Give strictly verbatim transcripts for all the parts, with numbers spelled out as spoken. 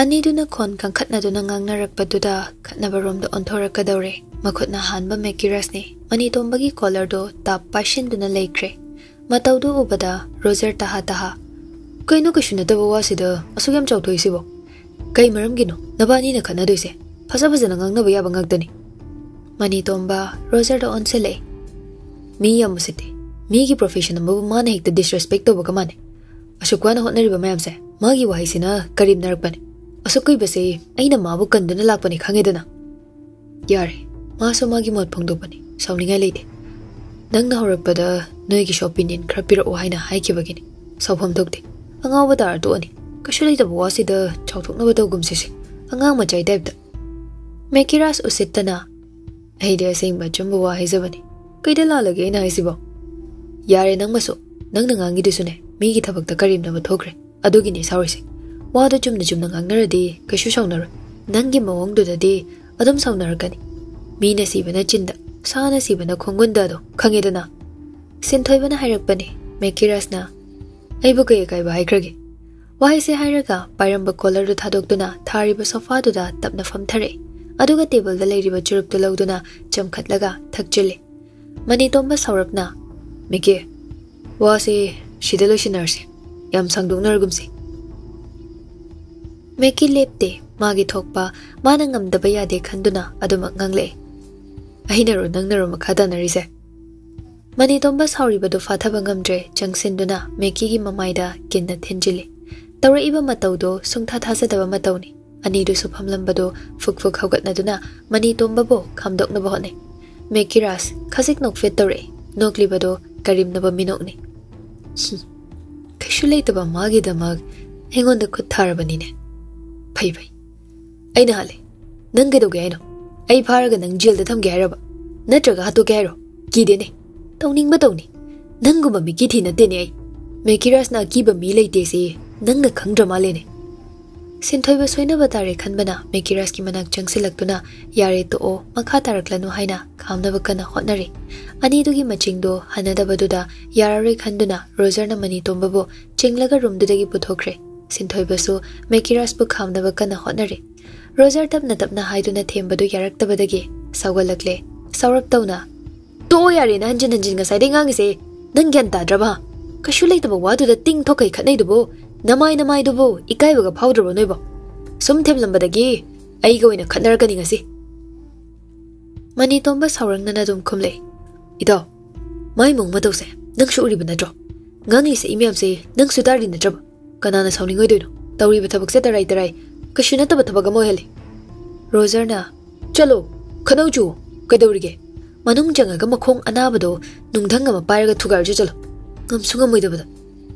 ꯑꯅꯤꯗꯨꯅ ꯈꯣꯟ ꯀꯟꯈꯠꯅꯗꯨꯅ ꯉꯥꯡꯅꯔꯛꯄꯗꯨꯗ ꯈꯠꯅꯕꯔꯣꯝꯗ ꯑꯣꯟꯊꯣꯔꯛꯀꯗꯧꯔꯦ꯫ ꯃꯈꯨꯠꯅ ꯍꯥꯟꯕ ꯃꯦꯀꯤꯔꯁꯅꯤ꯫ ꯃꯅꯤꯇꯣꯝꯕꯒꯤ ꯀꯣꯂꯔꯗꯣ ꯇꯥꯞ ꯄꯥꯏꯁꯤꯟꯗꯨꯅ ꯂꯩꯈ꯭ꯔꯦ꯫ ꯃꯇꯧꯗꯨ ꯎꯕꯗ ꯔꯣꯖꯔ ꯇꯍꯥ ꯇꯍꯥ, "ꯀꯩꯅꯣ, ꯀꯩꯁꯨ ꯅꯠꯇꯕ ꯋꯥꯁꯤꯗ ꯑꯁꯨꯛ ꯌꯥꯝ ꯆꯥꯎꯊꯣꯛꯏꯁꯤꯕꯣ? ꯀꯩ ꯃꯔꯝꯒꯤꯅꯣ ꯅꯕꯥꯅꯤꯅ ꯈꯠꯅꯗꯣꯏꯁꯦ? ꯐꯖ ꯐꯖꯅ ꯉꯥꯡꯅꯕ ꯌꯥꯕ ꯉꯥꯛꯇꯅꯤ꯫" ꯃꯅꯤꯇꯣꯝꯕ ꯔꯣꯖꯔꯗ ꯑꯣꯟꯁꯤꯜꯂꯛꯑꯦ꯫ "ꯃꯤ ꯌꯥꯝ ꯎꯁꯤꯠꯇꯦ꯫ ꯃꯤꯒꯤ ꯄ꯭ꯔꯣꯐꯦꯁꯟ ꯑꯃꯕꯨ ꯃꯥꯅ ꯍꯦꯛꯇ ꯗꯤꯁꯔꯦꯁꯄꯦꯛ ꯇꯧꯕꯒ ꯃꯥꯟꯅꯩ꯫ ꯑꯁꯨꯛ ꯋꯥꯅ ꯍꯣꯠꯅꯔꯤꯕ ꯃꯌꯥꯝꯁꯦ ꯃꯥꯒꯤ ꯋꯥꯍꯩꯁꯤꯅ ꯀꯔꯦꯝꯅꯔꯛꯄꯅꯤ꯫ ꯑꯁꯨꯛ ꯀꯨꯏꯕꯁꯦ ꯑꯩꯅ ꯃꯥꯕꯨ ꯀꯟꯗꯨꯅ ꯂꯥꯛꯄꯅꯤ, ꯈꯪꯉꯦꯗꯅ꯫" "ꯌꯥꯔꯦ, ꯃꯥꯁꯨ ꯃꯥꯒꯤ ꯃꯣꯠ ꯐꯣꯡꯗꯣꯛꯄꯅꯤ, ꯁꯥꯎꯅꯤꯡꯉꯥꯏ ꯂꯩꯇꯦ꯫ ꯅꯪꯅ ꯍꯧꯔꯛꯄꯗ ꯅꯣꯏꯒꯤꯁꯨ ꯑꯣꯄꯤꯅꯤꯌꯟ ꯈꯔ ꯄꯤꯔꯛꯑꯣ ꯍꯥꯏꯅ ꯍꯥꯏꯈꯤꯕꯒꯤꯅꯤ꯫ ꯁꯥꯎꯐꯝ ꯊꯣꯛꯇꯦ꯫ ꯑꯉꯥꯎꯕ ꯇꯥꯔ ꯇꯣꯛꯑꯅꯤ꯫ ꯀꯩꯁꯨ ꯂꯩꯇꯕ ꯋꯥꯁꯤꯗ ꯆꯥꯎꯊꯣꯛꯅꯕ ꯇꯧꯒꯨꯝꯁꯤꯁꯦ, ꯑꯉꯥꯡ ꯃꯆꯥꯒꯤ ꯇꯥꯏꯞꯇ꯫" ꯃꯦꯀꯤꯔꯥꯁ ꯎꯁꯤꯠꯇꯅ, "ꯑꯩꯗꯤ ꯑꯁꯦꯡꯕ ꯑꯆꯨꯝꯕ ꯋꯥ ꯍꯥꯏꯖꯕꯅꯤ꯫ ꯀꯩꯗ ꯂꯥꯜꯂꯒꯦ ꯑꯩꯅ ꯍꯥꯏꯁꯤꯕꯣ?" "ꯌꯥꯔꯦ ꯅꯪꯃꯁꯨ꯫ ꯅꯪꯅ ꯉꯥꯡꯉꯤꯗꯨꯁꯨꯅꯦ ꯃꯤꯒꯤ ꯊꯕꯛꯇ ꯀꯔꯦꯝꯅꯕ ꯊꯣꯛꯈ꯭ꯔꯦ꯫ ꯑꯗꯨꯒꯤꯅꯦ ꯁꯥꯎꯔꯤꯁꯦ꯫ ꯋꯥꯗꯣ ꯆꯨꯝꯅ ꯆꯨꯝꯅ ꯉꯥꯡꯅꯔꯗꯤ ꯀꯩꯁꯨ ꯁꯥꯎꯅꯔꯣꯏ꯫ ꯅꯪꯒꯤ ꯃꯑꯣꯡꯗꯨꯗꯗꯤ ꯑꯗꯨꯝ ꯁꯥꯎꯅꯔꯛꯀꯅꯤ꯫ ꯃꯤꯅ ꯁꯤꯕꯅ ꯆꯤꯟꯗ, ꯁꯥꯅ ꯁꯤꯕꯅ ꯈꯣꯡꯒꯨꯟꯗ ꯑꯗꯣ, ꯈꯪꯉꯦꯗꯅ꯫" ꯁꯤꯟꯊꯣꯏꯕꯅ ꯍꯥꯏꯔꯛꯄꯅꯤ꯫ ꯃꯦꯀꯤꯔꯥꯁꯅ, "ꯑꯩꯕꯨ ꯀꯩ ꯑꯀꯥꯏꯕ ꯍꯥꯏꯈ꯭ꯔꯒꯦ?" ꯋꯥꯍꯩꯁꯦ ꯍꯥꯏꯔꯒ ꯄꯥꯏꯔꯝꯕ ꯀꯣꯂꯔꯗꯨ ꯊꯥꯗꯣꯛꯇꯨꯅ ꯊꯥꯔꯤꯕ ꯁꯣꯐꯥꯗꯨꯗ ꯇꯞꯅ ꯐꯝꯊꯔꯛꯏ꯫ ꯑꯗꯨꯒ ꯇꯦꯕꯜꯗ ꯂꯩꯔꯤꯕ ꯆꯨꯔꯨꯞꯇꯨ ꯂꯧꯗꯨꯅ ꯆꯝꯈꯠꯂꯒ ꯊꯛꯆꯤꯜꯂꯤ꯫ ꯃꯅꯤꯇꯣꯝꯕ ꯁꯥꯎꯔꯞꯅ, "ꯃꯦꯀꯤ, ꯋꯥꯁꯦ ꯁꯤꯗ ꯂꯣꯏꯁꯤꯟꯅꯔꯁꯤ꯫ ꯌꯥꯝ ꯁꯥꯡꯗꯣꯛꯅꯔꯒꯨꯝꯁꯤ꯫" ꯃꯦꯀꯤ ꯂꯦꯞꯇꯦ꯫ ꯃꯥꯒꯤ ꯊꯣꯛꯄ, ꯃꯥꯅ ꯉꯝꯗꯕ ꯌꯥꯗꯦ ꯈꯟꯗꯨꯅ ꯑꯗꯨꯃꯛ ꯉꯥꯡꯂꯛꯏ꯫ "ꯑꯩꯅꯔꯣ ꯅꯪꯅꯔꯣ ꯃꯈꯥ ꯇꯥꯅꯔꯤꯁꯦ?" ꯃꯅꯤꯇꯣꯝꯕ ꯁꯥꯎꯔꯤꯕꯗꯨ ꯐꯥꯊꯕ ꯉꯝꯗ꯭ꯔꯦ꯫ ꯆꯪꯁꯤꯟꯗꯨꯅ ꯃꯦꯀꯤꯒꯤ ꯃꯃꯥꯏꯗ ꯀꯤꯟꯅ ꯊꯤꯟꯖꯤꯜꯂꯤ꯫ ꯇꯧꯔꯛꯏꯕ ꯃꯇꯧꯗꯣ ꯁꯨꯡꯊꯥ ꯊꯥꯖꯗꯕ ꯃꯇꯧꯅꯤ꯫ ꯑꯅꯤꯗꯨꯁꯨ ꯐꯝꯂꯝꯕꯗꯨ ꯐꯨꯛ ꯐꯨꯛ ꯍꯧꯒꯠꯅꯗꯨꯅ ꯃꯅꯤꯇꯣꯝꯕꯕꯨ ꯈꯥꯝꯗꯣꯛꯅꯕ ꯍꯣꯠꯅꯩ꯫ ꯃꯦꯀꯤꯔꯥꯁ ꯈꯖꯤꯛ ꯅꯣꯛꯐꯦꯠ ꯇꯧꯔꯛꯏ꯫ ꯅꯣꯛꯂꯤꯕꯗꯨ ꯀꯔꯤꯝꯅꯕ ꯃꯤꯅꯣꯛꯅꯤ꯫ "ꯍꯨꯝ, ꯀꯩꯁꯨ ꯂꯩꯇꯕ ꯃꯥꯒꯤꯗꯃꯛ ꯑꯩꯉꯣꯟꯗ ꯈꯨꯠ ꯊꯥꯔꯕꯅꯤꯅꯦ꯫ ꯐꯩ ꯐꯩ꯫ ꯑꯩꯅ ꯍꯥꯜꯂꯦ꯫ ꯅꯪ ꯀꯩꯗꯧꯒꯦ ꯍꯥꯏꯅꯣ? ꯑꯩ ꯐꯥꯔꯒ ꯅꯪ ꯖꯦꯜꯗ ꯊꯝꯒꯦ ꯍꯥꯏꯔꯕ? ꯅꯠꯇ꯭ꯔꯒ ꯍꯥꯠꯇꯣꯛꯀꯦ ꯍꯥꯏꯔꯣ? ꯀꯤꯗꯦꯅꯦ꯫ ꯇꯧꯅꯤꯡꯕ ꯇꯧꯅꯤ꯫ ꯅꯪꯒꯨꯝꯕ ꯃꯤꯀꯤ ꯊꯤ ꯅꯠꯇꯦꯅꯦ ꯑꯩ꯫" ꯃꯦꯀꯤꯔꯥꯁꯅ ꯑꯀꯤꯕ ꯃꯤ ꯂꯩꯇꯦ ꯁꯤ ꯅꯪꯅ ꯈꯪꯗ꯭ꯔ ꯃꯥꯜꯂꯦꯅꯦ꯫ ꯁꯤꯟꯊꯣꯏꯕ ꯁꯣꯏꯅꯕ ꯇꯥꯔꯦ ꯈꯟꯕꯅ ꯃꯦꯀꯤꯔꯥꯁꯀꯤ ꯃꯅꯥꯛ ꯆꯪꯁꯤꯜꯂꯛꯇꯨꯅ, "ꯌꯥꯔꯦ ꯇꯣꯛꯑꯣ, ꯃꯈꯥ ꯇꯥꯔꯛꯂꯅꯨ" ꯍꯥꯏꯅ ꯈꯥꯝꯅꯕ ꯀꯟꯅ ꯍꯣꯠꯅꯔꯤ꯫ ꯑꯅꯤꯗꯨꯒꯤ ꯃꯆꯤꯡꯗꯣ ꯍꯟꯅꯗꯕꯗꯨꯗ ꯌꯥꯔꯔꯣꯏ ꯈꯟꯗꯨꯅ ꯔꯣꯖꯔꯅ ꯃꯅꯤꯇꯣꯝꯕꯕꯨ ꯆꯤꯡꯂꯒ ꯔꯨꯝꯗꯨꯗꯒꯤ ꯄꯨꯊꯣꯛꯈ꯭ꯔꯦ꯫ ꯁꯤꯟꯊꯣꯏꯕꯁꯨ ꯃꯦꯀꯤꯔꯥꯁꯄꯨ ꯈꯥꯝꯅꯕ ꯀꯟꯅ ꯍꯣꯠꯅꯔꯤ꯫ ꯔꯣꯖꯔ ꯇꯞꯅ ꯇꯞꯅ ꯍꯥꯏꯗꯨꯅ ꯊꯦꯝꯕꯗꯨ ꯌꯥꯔꯛꯇꯕꯗꯒꯤ ꯁꯥꯎꯒꯠꯂꯛꯂꯦ꯫ ꯁꯥꯎꯔꯞ ꯇꯧꯅ, "ꯇꯣꯛꯑꯣ ꯌꯥꯔꯦ, ꯅꯪ ꯍꯟꯖꯤꯟ ꯍꯟꯖꯤꯟ ꯉꯁꯥꯏꯗꯩ ꯉꯥꯡꯉꯤꯁꯦ꯫ ꯅꯪ ꯒ꯭ꯌꯥꯟ ꯇꯥꯗ꯭ꯔꯕ? ꯀꯩꯁꯨ ꯂꯩꯇꯕ ꯋꯥꯗꯨꯗ ꯇꯤꯡ ꯊꯣꯛꯈꯩ ꯈꯠꯅꯩꯗꯨꯕꯨ꯫ ꯅꯃꯥꯏ ꯅꯃꯥꯏꯗꯨꯕꯨ ꯏꯀꯥꯏꯕꯒ ꯐꯥꯎꯗ꯭ꯔꯕꯣ ꯅꯣꯏꯕꯣ? ꯁꯨꯝ ꯊꯦꯝꯂꯝꯕꯗꯒꯤ ꯑꯩꯒ ꯑꯣꯏꯅ ꯈꯠꯅꯔꯛꯀꯅꯤ ꯉꯁꯤ꯫" ꯃꯅꯤꯇꯣꯝꯕ ꯁꯥꯎꯔꯪꯅꯅ ꯑꯗꯨꯝ ꯈꯨꯝꯂꯛꯏ꯫ "ꯏꯇꯥꯎ, ꯃꯥꯏ ꯃꯑꯣꯡ ꯃꯇꯧꯁꯦ ꯅꯪꯁꯨ ꯎꯔꯤꯕ ꯅꯠꯇ꯭ꯔꯣ? ꯉꯥꯡꯉꯤꯁꯦ ꯏ ꯃꯌꯥꯝꯁꯦ ꯅꯪꯁꯨ ꯇꯥꯔꯤ ꯅꯠꯇ꯭ꯔꯕ? ꯀꯅꯥꯅ ꯁꯥꯎꯅꯤꯡꯉꯣꯏꯗꯣꯏꯅꯣ? ꯇꯧꯔꯤꯕ ꯊꯕꯛꯁꯦ ꯇꯔꯥꯏ ꯇꯔꯥꯏ, ꯀꯩꯁꯨ ꯅꯠꯇꯕ ꯊꯕꯛ ꯑꯃ ꯑꯣꯏꯍꯜꯂꯤ꯫" ꯔꯣꯖꯔꯅ, "ꯆꯠꯂꯣ, ꯈꯠꯅꯧ ꯆꯨ, ꯀꯩꯗꯧꯔꯤꯒꯦ? ꯃꯅꯨꯡ ꯆꯪꯉꯒ ꯃꯈꯣꯡ ꯑꯅꯥꯕꯗꯣ ꯅꯨꯡꯙꯪ ꯑꯃ ꯄꯥꯏꯔꯒ ꯊꯨꯒꯥꯏꯔꯨꯆꯣ, ꯆꯠꯂꯣ꯫ ꯉꯝꯁꯨ ꯉꯝꯃꯣꯏꯗꯕꯗ꯫"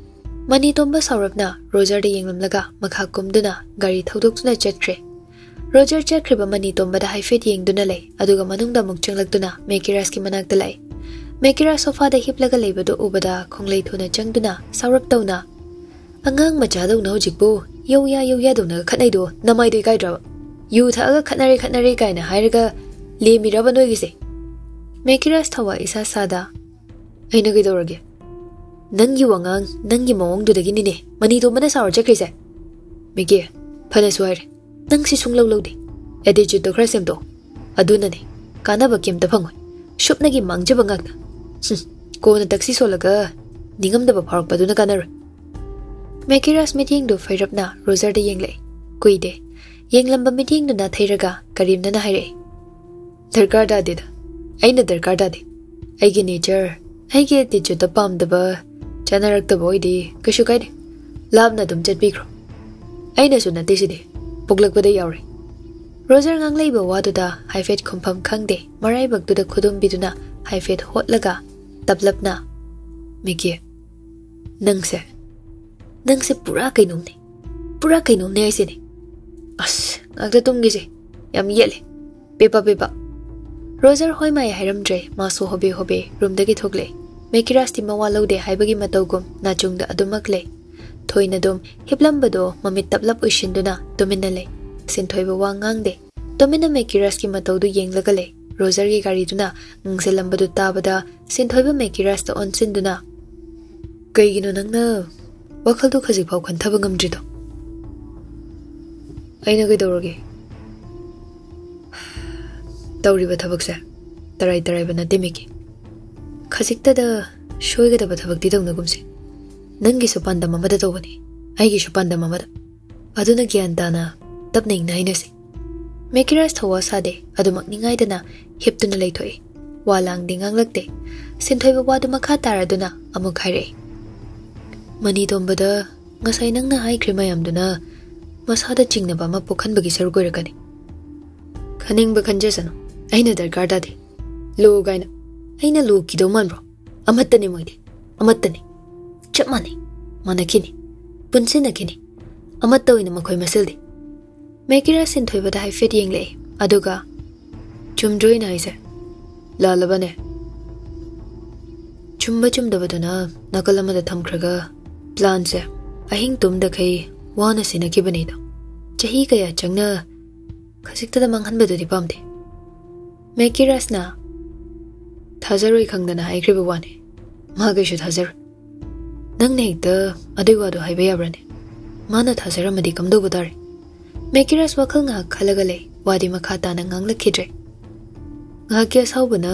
ꯃꯅꯤꯇꯣꯝꯕ ꯁꯥꯎꯔꯞꯅ ꯔꯣꯖꯔꯗ ꯌꯦꯡꯂꯝꯂꯒ ꯃꯈꯥ ꯀꯨꯝꯗꯨꯅ ꯒꯥꯔꯤ ꯊꯧꯗꯣꯛꯇꯨꯅ ꯆꯠꯈ꯭ꯔꯦ꯫ ꯔꯣꯖꯔ ꯆꯠꯈ꯭ꯔꯤꯕ ꯃꯅꯤꯇꯣꯝꯕꯗ ꯍꯥꯏꯐꯦꯠ ꯌꯦꯡꯗꯨꯅ ꯂꯩ, ꯑꯗꯨꯒ ꯃꯅꯨꯡꯗ ꯑꯃꯨꯛ ꯆꯪꯂꯛꯇꯨꯅ ꯃꯦꯀꯤꯔꯥꯁꯀꯤ ꯃꯅꯥꯛꯇ ꯂꯥꯛꯏ꯫ ꯃꯦꯀꯤꯔꯥꯁ ꯁꯣꯐꯥꯗ ꯍꯤꯞꯂꯒ ꯂꯩꯕꯗꯨ ꯎꯕꯗ ꯈꯣꯡꯂꯩ ꯊꯨꯅ ꯆꯪꯗꯨꯅ ꯁꯥꯎꯔꯞ ꯇꯧꯅ, "ꯑꯉꯥꯡ ꯃꯆꯥꯗꯧꯅ ꯍꯧꯖꯤꯛꯄꯨ ꯌꯧꯌꯥ ꯌꯧꯌꯥꯗꯧꯅꯒ ꯈꯠꯅꯩꯗꯣ ꯅꯃꯥꯏꯗꯣ ꯏꯀꯥꯏꯗ꯭ꯔꯕ? ꯌꯨ ꯊꯛꯑꯒ ꯈꯠꯅꯔꯦ ꯈꯠꯅꯔꯦ ꯀꯥꯏꯅ ꯍꯥꯏꯔꯒ ꯂꯦꯝꯃꯤꯔꯕ ꯅꯣꯏꯒꯤꯁꯦ?" ꯃꯦꯀꯤꯔꯥꯁ ꯊꯋꯥ ꯏꯁꯥ ꯁꯥꯗ, "ꯑꯩꯅ ꯀꯩꯗꯧꯔꯒꯦ? ꯅꯪꯒꯤ ꯋꯥꯉꯥꯡ, ꯅꯪꯒꯤ ꯃꯑꯣꯡꯗꯨꯗꯒꯤꯅꯤꯅꯦ ꯃꯅꯤꯇꯣꯝꯕꯅ ꯁꯥꯎꯔ ꯆꯠꯈ꯭ꯔꯤꯁꯦ꯫" "ꯃꯤꯀꯤ, ꯐꯅꯁꯨ ꯍꯥꯏꯔꯦ, ꯅꯪꯁꯤ ꯁꯨꯡꯂꯧ ꯂꯧꯗꯦ꯫ ꯑꯦꯇꯤꯆꯨꯠꯇꯣ ꯈꯔ ꯁꯦꯝꯗꯣꯛꯑꯣ꯫ ꯑꯗꯨꯅꯅꯦ ꯀꯥꯟꯅꯕ ꯀꯩꯝꯇ ꯐꯪꯉꯣꯏ꯫ ꯁꯨꯞꯅꯒꯤ ꯃꯥꯡꯖꯕ ꯉꯥꯛꯇ꯫ ꯍꯨꯝ, ꯀꯣꯟꯅ ꯇꯛꯁꯤ ꯁꯣꯜꯂꯒ ꯅꯤꯡꯉꯝꯗꯕ ꯐꯥꯎꯔꯛꯄꯗꯨꯅ ꯀꯥꯟꯅꯔꯣꯏ꯫" ꯃꯦꯀꯤꯔꯥꯁ ꯃꯤꯠꯌꯦꯡꯗꯨ ꯐꯩꯔꯞꯅ ꯔꯣꯖꯔꯗ ꯌꯦꯡꯂꯛꯏ꯫ ꯀꯨꯏꯗꯦ꯫ ꯌꯦꯡꯂꯝꯕ ꯃꯤꯠꯌꯦꯡꯗꯨ ꯅꯥꯊꯩꯔꯒ ꯀꯔꯤꯝꯅꯅ ꯍꯥꯏꯔꯛꯏ꯫ "ꯗꯔꯀꯥꯔ ꯇꯥꯗꯦꯗ꯫ ꯑꯩꯅ ꯗꯔꯀꯥꯔ ꯇꯥꯗꯦ꯫ ꯑꯩꯒꯤ ꯅꯦꯆꯔ, ꯑꯩꯒꯤ ꯑꯦꯇꯤꯆꯨꯠꯇ ꯄꯥꯝꯗꯕ, ꯆꯥꯅꯔꯛꯇꯕ ꯑꯣꯏꯗꯤ ꯀꯩꯁꯨ ꯀꯥꯏꯗꯦ꯫ ꯂꯥꯞꯅ ꯑꯗꯨꯝ ꯆꯠꯄꯤꯈ꯭ꯔꯣ꯫ ꯑꯩꯅꯁꯨ ꯅꯠꯇꯦ ꯁꯤꯗꯤ, ꯄꯣꯛꯂꯛꯄꯗ ꯌꯥꯎꯔꯦ꯫" ꯔꯣꯖꯔ ꯉꯥꯡꯂꯛꯏꯕ ꯋꯥꯗꯨꯗ ꯍꯥꯏꯐꯦꯠ ꯈꯨꯝꯐꯝ ꯈꯪꯗꯦ, ꯃꯔꯥꯏꯕꯛꯇꯨꯗ ꯈꯨꯗꯨꯝꯕꯤꯗꯨꯅ ꯍꯥꯏꯐꯦꯠ ꯍꯣꯠꯂꯒ ꯇꯞꯂꯞꯅ, "ꯃꯤꯀꯤ, ꯅꯪꯁꯦ, ꯅꯪꯁꯦ ꯄꯨꯔꯥ ꯀꯩꯅꯣꯝꯅꯤ꯫ ꯄꯨꯔꯥ ꯀꯩꯅꯣꯝꯅꯤ ꯍꯥꯏꯁꯤꯅꯤ꯫ ꯑꯁ, ꯉꯥꯛꯇ ꯇꯨꯝꯒꯤꯁꯦ꯫ ꯌꯥꯝ ꯌꯦꯠꯂꯦ꯫ ꯄꯦꯄꯥ, ꯄꯦꯄꯥ꯫" ꯔꯣꯖꯔ ꯍꯣꯏ ꯃꯥꯏ ꯍꯥꯏꯔꯝꯗ꯭ꯔꯦ, ꯃꯥꯁꯨ ꯍꯣꯕꯦ ꯍꯣꯕꯦ ꯔꯨꯝꯗꯒꯤ ꯊꯣꯛꯂꯛꯏ꯫ ꯃꯦꯀꯤꯔꯥꯁꯇꯤ ꯃꯋꯥ ꯂꯧꯗꯦ ꯍꯥꯏꯕꯒꯤ ꯃꯇꯧꯒꯨꯝ ꯅꯥꯆꯨꯡꯗ ꯑꯗꯨꯃꯛ ꯂꯩ꯫ ꯊꯣꯏꯅ ꯑꯗꯨꯝ ꯍꯤꯞꯂꯝꯕꯗꯣ ꯃꯃꯤꯠ ꯇꯞꯂꯞ ꯎꯏꯁꯤꯟꯗꯨꯅ ꯇꯨꯃꯤꯟꯅ ꯂꯩ꯫ ꯁꯤꯟꯊꯣꯏꯕ ꯋꯥ ꯉꯥꯡꯗꯦ꯫ ꯇꯨꯃꯤꯟꯅ ꯃꯦꯀꯤꯔꯥꯁꯀꯤ ꯃꯇꯧꯗꯨ ꯌꯦꯡꯂꯒ ꯂꯩ꯫ ꯔꯣꯖꯔꯒꯤ ꯒꯥꯔꯤꯗꯨꯅ ꯉꯪꯁꯤꯜꯂꯝꯕꯗꯨ ꯇꯥꯕꯗ ꯁꯤꯟꯊꯣꯏꯕ ꯃꯦꯀꯤꯔꯥꯁꯇ ꯑꯣꯟꯁꯤꯟꯗꯨꯅ, "ꯀꯩꯒꯤꯅꯣ ꯅꯪꯅ ꯋꯥꯈꯜꯗꯨ ꯈꯖꯤꯛꯐꯥꯎ ꯈꯟꯊꯕ ꯉꯝꯗ꯭ꯔꯤꯗꯣ? ꯑꯩꯅ ꯀꯩꯗꯧꯔꯒꯦ? ꯇꯧꯔꯤꯕ ꯊꯕꯛꯁꯦ ꯇꯔꯥꯏ ꯇꯔꯥꯏꯕ ꯅꯠꯇꯦ, ꯃꯦꯀꯤ꯫ ꯈꯖꯤꯛꯇꯗ ꯁꯣꯏꯒꯗꯕ ꯊꯕꯛꯇꯤ ꯇꯧꯅꯒꯨꯝꯁꯦ꯫ ꯅꯪꯒꯤꯁꯨ ꯄꯥꯟꯗꯝ ꯑꯃꯗ ꯇꯧꯕꯅꯤ, ꯑꯩꯒꯤꯁꯨ ꯄꯥꯟꯗꯝ ꯑꯃꯗ꯫ ꯑꯗꯨꯅ ꯒ꯭ꯌꯥꯟ ꯇꯥꯅ ꯇꯞꯅ ꯏꯪꯅ ꯍꯥꯏꯅꯁꯤ꯫ ꯃꯦꯀꯤꯔꯥꯖ ꯊꯧꯋꯥ ꯁꯥꯗꯦ, ꯑꯗꯨꯃꯛ ꯅꯤꯡꯉꯥꯏꯗꯅ ꯍꯤꯞꯇꯨꯅ ꯂꯩꯊꯣꯛꯏ꯫ ꯋꯥ ꯂꯥꯡꯗꯤ ꯉꯥꯡꯂꯛꯇꯦ꯫ ꯁꯤꯟꯊꯣꯏꯕ ꯋꯥꯗꯨ ꯃꯈꯥ ꯇꯥꯔꯗꯨꯅ ꯑꯃꯨꯛ ꯍꯥꯏꯔꯛꯏ꯫ ꯃꯅꯤ ꯇꯣꯝꯕꯗ ꯉꯁꯥꯏ ꯅꯪꯅ ꯍꯥꯏꯈ꯭ꯔꯤ ꯃꯌꯥꯝꯗꯨꯅ ꯃꯁꯥꯗ ꯆꯤꯡꯅꯕ ꯑꯃ ꯄꯣꯛꯍꯟꯕꯒꯤ ꯁꯔꯨꯛ ꯑꯣꯏꯔꯛꯀꯅꯤ꯫ ꯈꯟꯅꯤꯡꯕ ꯈꯟꯖꯁꯅꯨ, ꯑꯩꯅ ꯗꯔꯀꯥꯔ ꯇꯥꯗꯦ꯫ ꯂꯨ ꯀꯥꯏꯅ꯫ ꯑꯩꯅ ꯂꯨ ꯀꯤꯗꯧ ꯃꯥꯟꯕ꯭ꯔꯣ? ꯑꯃꯠꯇꯅꯤ ꯃꯣꯏꯗꯤ, ꯑꯃꯠꯇꯅꯤ꯫ ꯆꯞ ꯃꯥꯟꯅꯩ, ꯃꯥꯟꯅꯈꯤꯅꯤ, ꯄꯨꯟꯁꯤꯟꯅꯈꯤꯅꯤ꯫ ꯑꯃꯠꯇ ꯑꯣꯏꯅ ꯃꯈꯣꯏ ꯃꯁꯦꯜꯗꯤ꯫ ꯃꯦꯀꯤꯔꯥꯖ ꯁꯤꯟꯊꯣꯏꯕꯗ ꯍꯥꯏꯐꯦꯠ ꯌꯦꯡꯂꯛꯏ, ꯑꯗꯨꯒ, "ꯆꯨꯝꯗ꯭ꯔꯣ ꯑꯩꯅ ꯍꯥꯏꯁꯦ? ꯂꯥꯜꯂꯕꯅꯦ?" ꯆꯨꯝꯕ ꯆꯨꯝꯗꯕꯗꯨꯅ ꯅꯥꯀꯜ ꯑꯃꯗ ꯊꯝꯈ꯭ꯔꯒ, ꯄ꯭ꯂꯥꯟꯁꯦ ꯑꯍꯤꯡ ꯇꯨꯝꯗꯈꯩ ꯋꯥꯅ ꯁꯤꯟꯅꯈꯤꯕꯅꯤꯗꯣ꯫ ꯆꯍꯤ ꯀꯌꯥ ꯆꯪꯅ ꯈꯖꯤꯛꯇꯗ ꯃꯥꯡꯍꯟꯕꯗꯨꯗꯤ ꯄꯥꯝꯗꯦ꯫ ꯃꯦꯀꯤꯔꯥꯖꯅ ꯊꯥꯖꯔꯣꯏ ꯈꯪꯗꯅ ꯍꯥꯏꯈ꯭ꯔꯤꯕ ꯋꯥꯅꯤ꯫ ꯃꯥ ꯀꯩꯁꯨ ꯊꯥꯖꯔꯣꯏ꯫ ꯅꯪꯅ ꯍꯦꯛꯇ ꯑꯗꯨꯏ ꯋꯥꯗꯣ ꯍꯥꯏꯕ ꯌꯥꯕ꯭ꯔꯥꯅꯦ? ꯃꯥꯅ ꯊꯥꯖꯔꯝꯃꯗꯤ ꯀꯝꯗꯧꯕ ꯇꯥꯔꯦ? ꯃꯦꯀꯤꯔꯥꯖ ꯋꯥꯈꯜ ꯉꯥꯏꯍꯥꯛ ꯈꯜꯂꯒ ꯂꯩ꯫ ꯋꯥꯗꯤ ꯃꯈꯥ ꯇꯥꯅ ꯉꯥꯡꯂꯛꯈꯤꯗ꯭ꯔꯦ꯫ ꯉꯥꯏꯍꯥꯛꯀꯤ ꯑꯁꯥꯎꯕꯅ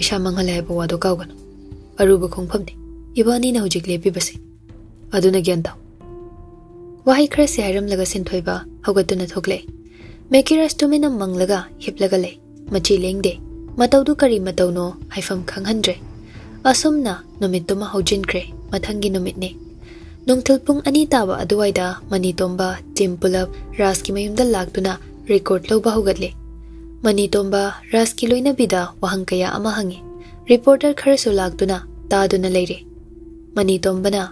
ꯏꯁꯥ ꯃꯥꯡꯍꯜꯂꯦ ꯍꯥꯏꯕ ꯋꯥꯗꯣ ꯀꯥꯎꯒꯅꯨ꯫ ꯑꯔꯨꯕ ꯈꯣꯡꯐꯝꯅꯤ ꯏꯕꯥꯅꯤꯅ ꯍꯧꯖꯤꯛ ꯂꯦꯞꯄꯤꯕꯁꯦ꯫ ꯑꯗꯨꯅ ꯒ꯭ꯌꯥꯟ ꯇꯥꯎ꯫ ꯋꯥꯍꯩ ꯈꯔꯁꯤ ꯍꯥꯏꯔꯝꯂꯒ ꯁꯤꯟꯊꯣꯏꯕ ꯍꯧꯒꯠꯇꯨꯅ ꯊꯣꯛꯂꯛꯏ꯫ ꯃꯦꯀꯤꯔꯥꯖ ꯇꯨꯃꯤꯟꯅ ꯃꯪꯂꯒ ꯍꯤꯞꯂꯒ ꯂꯩ꯫ ꯃꯆꯤ ꯂꯦꯡꯗꯦ꯫ ꯃꯇꯧꯗꯨ ꯀꯔꯤ ꯃꯇꯧꯅꯣ ꯍꯥꯏꯐꯝ ꯈꯪꯍꯟꯗ꯭ꯔꯦ꯫ ꯑꯁꯨꯝꯅ ꯅꯨꯃꯤꯠꯇꯨꯃ ꯍꯧꯖꯤꯟꯈ꯭ꯔꯦ꯫ ꯃꯊꯪꯒꯤ ꯅꯨꯃꯤꯠꯅꯤ꯫ ꯅꯨꯡꯊꯤꯜ ꯄꯨꯡ ꯑꯅꯤ ꯇꯥꯕ ꯑꯗꯨꯋꯥꯏꯗ ꯃꯅꯤ ꯇꯣꯝꯕ ꯇꯤꯝ ꯄꯨꯂꯞ ꯔꯥꯖꯀꯤ ꯃꯌꯨꯝꯗ ꯂꯥꯛꯇꯨꯅ ꯔꯦꯀꯣꯔꯗ ꯂꯧꯕ ꯍꯧꯒꯠꯂꯦ꯫ ꯃꯅꯤ ꯇꯣꯝꯕ ꯔꯥꯖꯀꯤ ꯂꯣꯏꯅꯕꯤꯗ ꯋꯥꯍꯪ ꯀꯌꯥ ꯑꯃ ꯍꯪꯉꯤ꯫ ꯔꯤꯄꯣꯔꯇꯔ ꯈꯔꯁꯨ ꯂꯥꯛꯇꯨꯅ ꯇꯥꯗꯨꯅ ꯂꯩꯔꯦ꯫ ꯃꯅꯤ ꯇꯣꯝꯕꯅ,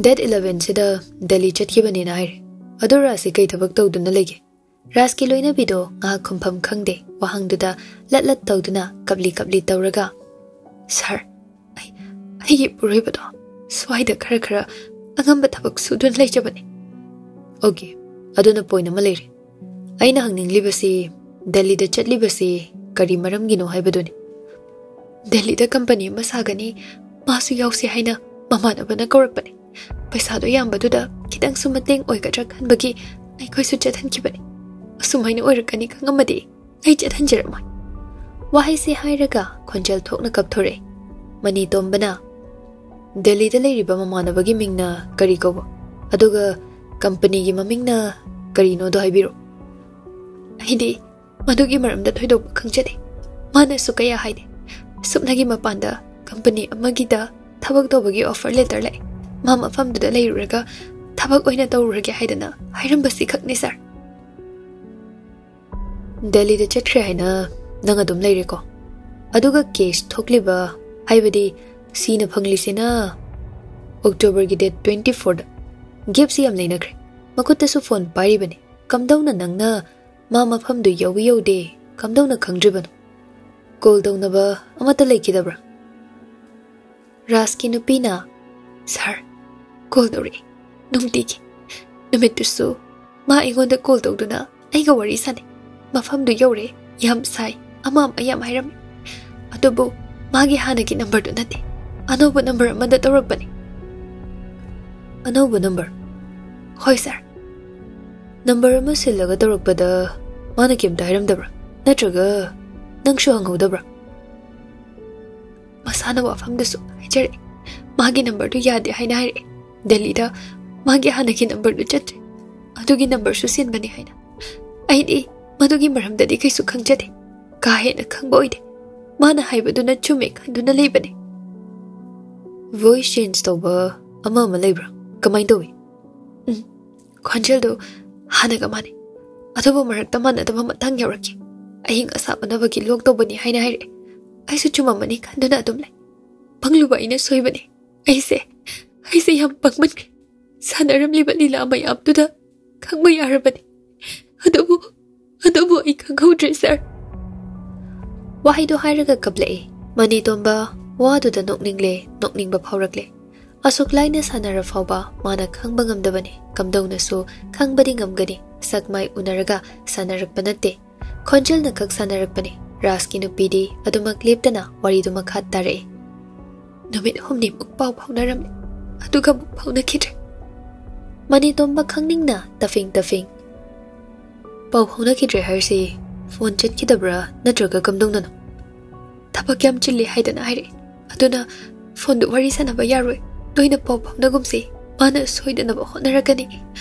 "ꯗꯦꯠ ꯏꯂꯚꯦꯟꯁꯤꯗ ꯗꯦꯜꯂꯤ ꯆꯠꯈꯤꯕꯅꯦꯅ ꯍꯥꯏꯔꯦ꯫ ꯑꯗꯨ ꯔꯥꯖꯁꯤ ꯀꯩ ꯊꯕꯛ ꯇꯧꯗꯨꯅ ꯂꯩꯒꯦ?" ꯔꯥꯖꯀꯤ ꯂꯣꯏꯅꯕꯤꯗꯣ ꯉꯥꯏꯍꯥꯛ ꯈꯨꯝꯐꯝ ꯈꯪꯗꯦ꯫ ꯋꯥꯍꯪꯗꯨꯗ ꯂꯠ ꯂꯠ ꯇꯧꯗꯨꯅ ꯀꯞꯂꯤ ꯀꯞꯂꯤ ꯇꯧꯔꯒ, "ꯁꯥꯔ, ꯑꯩ, ꯑꯩꯒꯤ ꯏꯄꯨꯔꯣꯏꯕꯗꯣ ꯁ꯭ꯋꯥꯏꯗ ꯈꯔ ꯈꯔ ꯑꯉꯝꯕ ꯊꯕꯛ ꯁꯨꯗꯨꯅ ꯂꯩꯖꯕꯅꯤ꯫" "ꯑꯣꯀꯦ, ꯑꯗꯨꯅ ꯄꯣꯏꯟ ꯑꯃ ꯂꯩꯔꯦ꯫ ꯑꯩꯅ ꯍꯪꯅꯤꯡꯂꯤꯕꯁꯤ ꯗꯦꯜꯂꯤꯗ ꯆꯠꯂꯤꯕꯁꯤ ꯀꯔꯤ ꯃꯔꯝꯒꯤꯅꯣ ꯍꯥꯏꯕꯗꯨꯅꯤ꯫" "ꯗꯦꯜꯂꯤꯗ ꯀꯝꯄꯅꯤ ꯑꯃ ꯁꯥꯒꯅꯤ, ꯃꯥꯁꯨ ꯌꯥꯎꯁꯤ ꯍꯥꯏꯅ ꯃꯃꯥꯟꯅꯕꯅ ꯀꯧꯔꯛꯄꯅꯤ꯫ ꯄꯩꯁꯥꯗꯣ ꯌꯥꯝꯕꯗꯨꯗ ꯈꯤꯇꯪꯁꯨ ꯃꯇꯦꯡ ꯑꯣꯏꯒꯗ꯭ꯔꯥ ꯈꯟꯕꯒꯤ ꯑꯩꯈꯣꯏꯁꯨ ꯆꯠꯍꯟꯈꯤꯕꯅꯤ꯫ ꯑꯁꯨꯃꯥꯏꯅ ꯑꯣꯏꯔꯛꯀꯅꯤ ꯈꯪꯉꯝꯃꯗꯤ ꯑꯩ ꯆꯠꯍꯟꯖꯔꯝꯃꯣꯏ꯫ ꯋꯥꯍꯩꯁꯤ ꯍꯥꯏꯔꯒ ꯈꯣꯟꯖꯦꯜ ꯊꯣꯛꯅ ꯀꯞꯊꯣꯔꯛꯑꯦ꯫ ꯃꯅꯤ ꯇꯣꯝꯕꯅ, "ꯗꯦꯜꯂꯤꯗ ꯂꯩꯔꯤꯕ ꯃꯃꯥꯟꯅꯕꯒꯤ ꯃꯤꯡꯅ ꯀꯔꯤ ꯀꯧꯕ? ꯑꯗꯨꯒ ꯀꯝꯄꯅꯤꯒꯤ ꯃꯃꯤꯡꯅ ꯀꯔꯤꯅꯣꯗꯣ ꯍꯥꯏꯕꯤꯔꯣ꯫" ꯑꯩꯗꯤ ꯃꯗꯨꯒꯤ ꯃꯔꯝꯗ ꯊꯣꯏꯗꯣꯛꯄ ꯈꯪꯖꯗꯦ꯫ ꯃꯥꯅꯁꯨ ꯀꯌꯥ ꯍꯥꯏꯗꯦ꯫ ꯁꯨꯞꯅꯒꯤ ꯃꯄꯥꯟꯗ ꯀꯝꯄꯅꯤ ꯑꯃꯒꯤꯗ ꯊꯕꯛ ꯇꯧꯕꯒꯤ offer letter ꯂꯥꯛꯑꯦ꯫ ꯃꯥ ꯃꯐꯝꯗꯨꯗ ꯂꯩꯔꯨꯔꯒ ꯊꯕꯛ ꯑꯣꯏꯅ ꯇꯧꯔꯨꯔꯒꯦ ꯍꯥꯏꯗꯅ ꯍꯥꯏꯔꯝꯕꯁꯤ ꯈꯛꯅꯤ, ꯁꯥꯔ꯫ ꯗꯦꯜꯂꯤꯗ ꯆꯠꯈ꯭ꯔꯦ ꯍꯥꯏꯅ ꯅꯪ ꯑꯗꯨꯝ ꯂꯩꯔꯦꯀꯣ? ꯑꯗꯨꯒ ꯀꯦꯁ ꯊꯣꯛꯂꯤꯕ, ꯍꯥꯏꯕꯗꯤ ꯁꯤꯅ ꯐꯪꯂꯤꯁꯤꯅ ꯑꯣꯛꯇꯣꯕꯔꯒꯤ date twenty fourꯗ꯫ ꯒꯦꯞꯁꯤ ꯌꯥꯝ ꯂꯩꯅꯈ꯭ꯔꯦ꯫ ꯃꯈꯨꯠꯇꯁꯨ ꯐꯣꯟ ꯄꯥꯏꯔꯤꯕꯅꯤ꯫ ꯀꯝꯗꯧꯅ ꯅꯪꯅ ꯃꯥ ꯃꯐꯝꯗꯨ ꯌꯧꯏ ꯌꯧꯗꯦ ꯀꯝꯗꯧꯅ ꯈꯪꯗ꯭ꯔꯤꯕꯅꯣ? ꯀꯣꯜ ꯇꯧꯅꯕ ꯑꯃꯠꯇ ꯂꯩꯈꯤꯗꯕ꯭ꯔꯥ? ꯔꯥꯖꯀꯤ ꯅꯨꯄꯤꯅ, "ꯁꯥꯔ, ꯀꯣꯜ ꯇꯧꯔꯛꯏ꯫ ꯅꯨꯡꯇꯤꯒꯤ꯫ ꯅꯨꯃꯤꯠꯇꯨꯁꯨ ꯃꯥ ꯑꯩꯉꯣꯟꯗ ꯀꯣꯜ ꯇꯧꯗꯨꯅ ꯑꯩꯒ ꯋꯥꯔꯤ ꯁꯥꯟꯅꯩ꯫ ꯃꯐꯝꯗꯨ ꯌꯧꯔꯦ, ꯌꯥꯝ ꯁꯥꯏ, ꯑꯃ ꯑꯃ ꯌꯥꯝ ꯍꯥꯏꯔꯝꯃꯤ꯫ ꯑꯗꯨꯕꯨ ꯃꯥꯒꯤ ꯍꯥꯟꯅꯒꯤ ꯅꯝꯕꯔꯗꯨ ꯅꯠꯇꯦ, ꯑꯅꯧꯕ ꯅꯝꯕꯔ ꯑꯃꯗ ꯇꯧꯔꯛꯄꯅꯤ꯫" "ꯑꯅꯧꯕ ꯅꯝꯕꯔ?" "ꯍꯣꯏ, ꯁꯥꯔ꯫" "ꯅꯝꯕꯔ ꯑꯃ ꯁꯤꯜꯂꯒ ꯇꯧꯔꯛꯄꯗ ꯃꯥꯅ ꯀꯩꯝꯇ ꯍꯥꯏꯔꯝꯗꯕ꯭ꯔꯥ? ꯅꯠꯇ꯭ꯔꯒ ꯅꯪꯁꯨ ꯍꯪꯍꯧꯗꯕ꯭ꯔꯥ?" "ꯃꯁꯥꯅ ꯋꯥꯐꯝꯗꯁꯨ ꯍꯥꯏꯖꯔꯛꯑꯦ꯫ ꯃꯥꯒꯤ ꯅꯝꯕꯔꯗꯨ ꯌꯥꯗꯦ ꯍꯥꯏꯅ ꯍꯥꯏꯔꯛꯑꯦ꯫ ꯗꯦꯜꯂꯤꯗ ꯃꯥꯒꯤ ꯍꯥꯟꯅꯒꯤ ꯅꯝꯕꯔꯗꯨ ꯆꯠꯇ꯭ꯔꯦ꯫ ꯑꯗꯨꯒꯤ ꯅꯝꯕꯔꯁꯨ ꯁꯤꯟꯕꯅꯤ ꯍꯥꯏꯅ꯫ ꯑꯩꯗꯤ ꯃꯗꯨꯒꯤ ꯃꯔꯝꯗꯗꯤ ꯀꯩꯁꯨ ꯈꯪꯖꯗꯦ꯫ ꯀꯥ ꯍꯦꯟꯅ ꯈꯪꯕ ꯑꯣꯏꯗꯦ꯫ ꯃꯥꯅ ꯍꯥꯏꯕꯗꯨꯅ ꯆꯨꯝꯃꯦ ꯈꯟꯗꯨꯅ ꯂꯩꯕꯅꯤ꯫" "ꯚꯣꯏꯁ ꯆꯦꯟꯖ ꯇꯧꯕ ꯑꯃ ꯑꯃ ꯂꯩꯕ꯭ꯔꯥ? ꯀꯃꯥꯏꯅ ꯇꯧꯏ?" "ꯎꯝ, ꯈꯣꯟꯖꯦꯜꯗꯨ ꯍꯥꯟꯅꯒ ꯃꯥꯟꯅꯩ꯫ ꯑꯗꯨꯕꯨ ꯃꯔꯛꯇ ꯃꯥꯟꯅꯗꯕ ꯃꯇꯥꯡ ꯌꯥꯎꯔꯛꯈꯤ꯫ ꯑꯏꯪ ꯑꯁꯥ ꯑꯣꯟꯅꯕꯒꯤ ꯂꯣꯛ ꯇꯧꯕꯅꯤ ꯍꯥꯏꯅ ꯍꯥꯏꯔꯛꯑꯦ꯫ ꯑꯩꯁꯨ ꯆꯨꯝꯃꯝꯃꯅꯤ ꯈꯟꯗꯨꯅ ꯑꯗꯨꯝ ꯂꯩ꯫ ꯄꯪꯂꯨꯕ ꯑꯩꯅ ꯁꯣꯏꯕꯅꯤ꯫ ꯑꯩꯁꯦ, ꯑꯩꯁꯦ ꯌꯥꯝ ꯄꯪꯃꯟꯈ꯭ꯔꯦ꯫ ꯁꯥꯟꯅꯔꯝꯂꯤꯕ ꯂꯤꯂꯥ ꯃꯌꯥꯝꯗꯨꯗ ꯈꯪꯕ ꯌꯥꯔꯕꯅꯤ꯫ ꯑꯗꯨꯕꯨ, ꯑꯗꯨꯕꯨ ꯑꯩ ꯈꯪꯍꯧꯗ꯭ꯔꯦ, ꯁꯥꯔ꯫" ꯋꯥꯍꯩꯗꯣ ꯍꯥꯏꯔꯒ ꯀꯞꯂꯛꯏ꯫ ꯃꯅꯤꯇꯣꯝꯕ ꯋꯥꯗꯨꯗ ꯅꯣꯛꯅꯤꯡꯂꯦ, ꯅꯣꯛꯅꯤꯡꯕ ꯐꯥꯎꯔꯛꯂꯦ꯫ ꯑꯁꯨꯛ ꯂꯥꯏꯅ ꯁꯥꯟꯅꯔ ꯐꯥꯎꯕ ꯃꯥꯅ ꯈꯪꯕ ꯉꯝꯗꯕꯅꯤ꯫ ꯀꯝꯗꯧꯅꯁꯨ ꯈꯪꯕꯗꯤ ꯉꯝꯒꯅꯤ꯫ ꯁꯛ ꯃꯥꯏ ꯎꯅꯔꯒ ꯁꯥꯟꯅꯔꯛꯄ ꯅꯠꯇꯦ꯫ ꯈꯣꯟꯖꯦꯜꯅ ꯈꯛ ꯁꯥꯟꯅꯔꯛꯄꯅꯤ꯫ ꯔꯥꯖꯀꯤ ꯅꯨꯄꯤꯗꯤ ꯑꯗꯨꯃꯛ ꯂꯦꯞꯇꯅ ꯋꯥꯔꯤꯗꯨ ꯃꯈꯥ ꯇꯥꯔꯛꯏ꯫ "ꯅꯨꯃꯤꯠ ꯍꯨꯝꯅꯤꯃꯨꯛ ꯄꯥꯎ ꯐꯥꯎꯅꯔꯝꯃꯤ꯫ ꯑꯗꯨꯒ ꯑꯃꯨꯛ ꯐꯥꯎꯅꯈꯤꯗ꯭ꯔꯦ꯫ ꯃꯅꯤꯇꯣꯝꯕ ꯈꯪꯅꯤꯡꯅ ꯇꯐꯤꯡ ꯇꯐꯤꯡ꯫ "ꯄꯥꯎ ꯐꯥꯎꯅꯈꯤꯗ꯭ꯔꯦ ꯍꯥꯏꯔꯤꯁꯤ ꯐꯣꯟ ꯆꯠꯈꯤꯗꯕ꯭ꯔꯥ, ꯅꯠꯇ꯭ꯔꯒ ꯀꯝꯗꯧꯅꯅꯣ? ꯊꯕꯛ ꯌꯥꯝ ꯆꯤꯜꯂꯤ ꯍꯥꯏꯗꯅ ꯍꯥꯏꯔꯛꯏ꯫ ꯑꯗꯨꯅ ꯐꯣꯟꯗꯨ ꯋꯥꯔꯤ ꯁꯥꯟꯅꯕ ꯌꯥꯔꯣꯏ꯫ ꯇꯣꯏꯅ ꯄꯥꯎ ꯐꯥꯎꯅꯒꯨꯝꯁꯤ꯫ ꯃꯥꯅ ꯁꯣꯏꯗꯅꯕ ꯍꯣꯠꯅꯔꯛꯀꯅꯤ꯫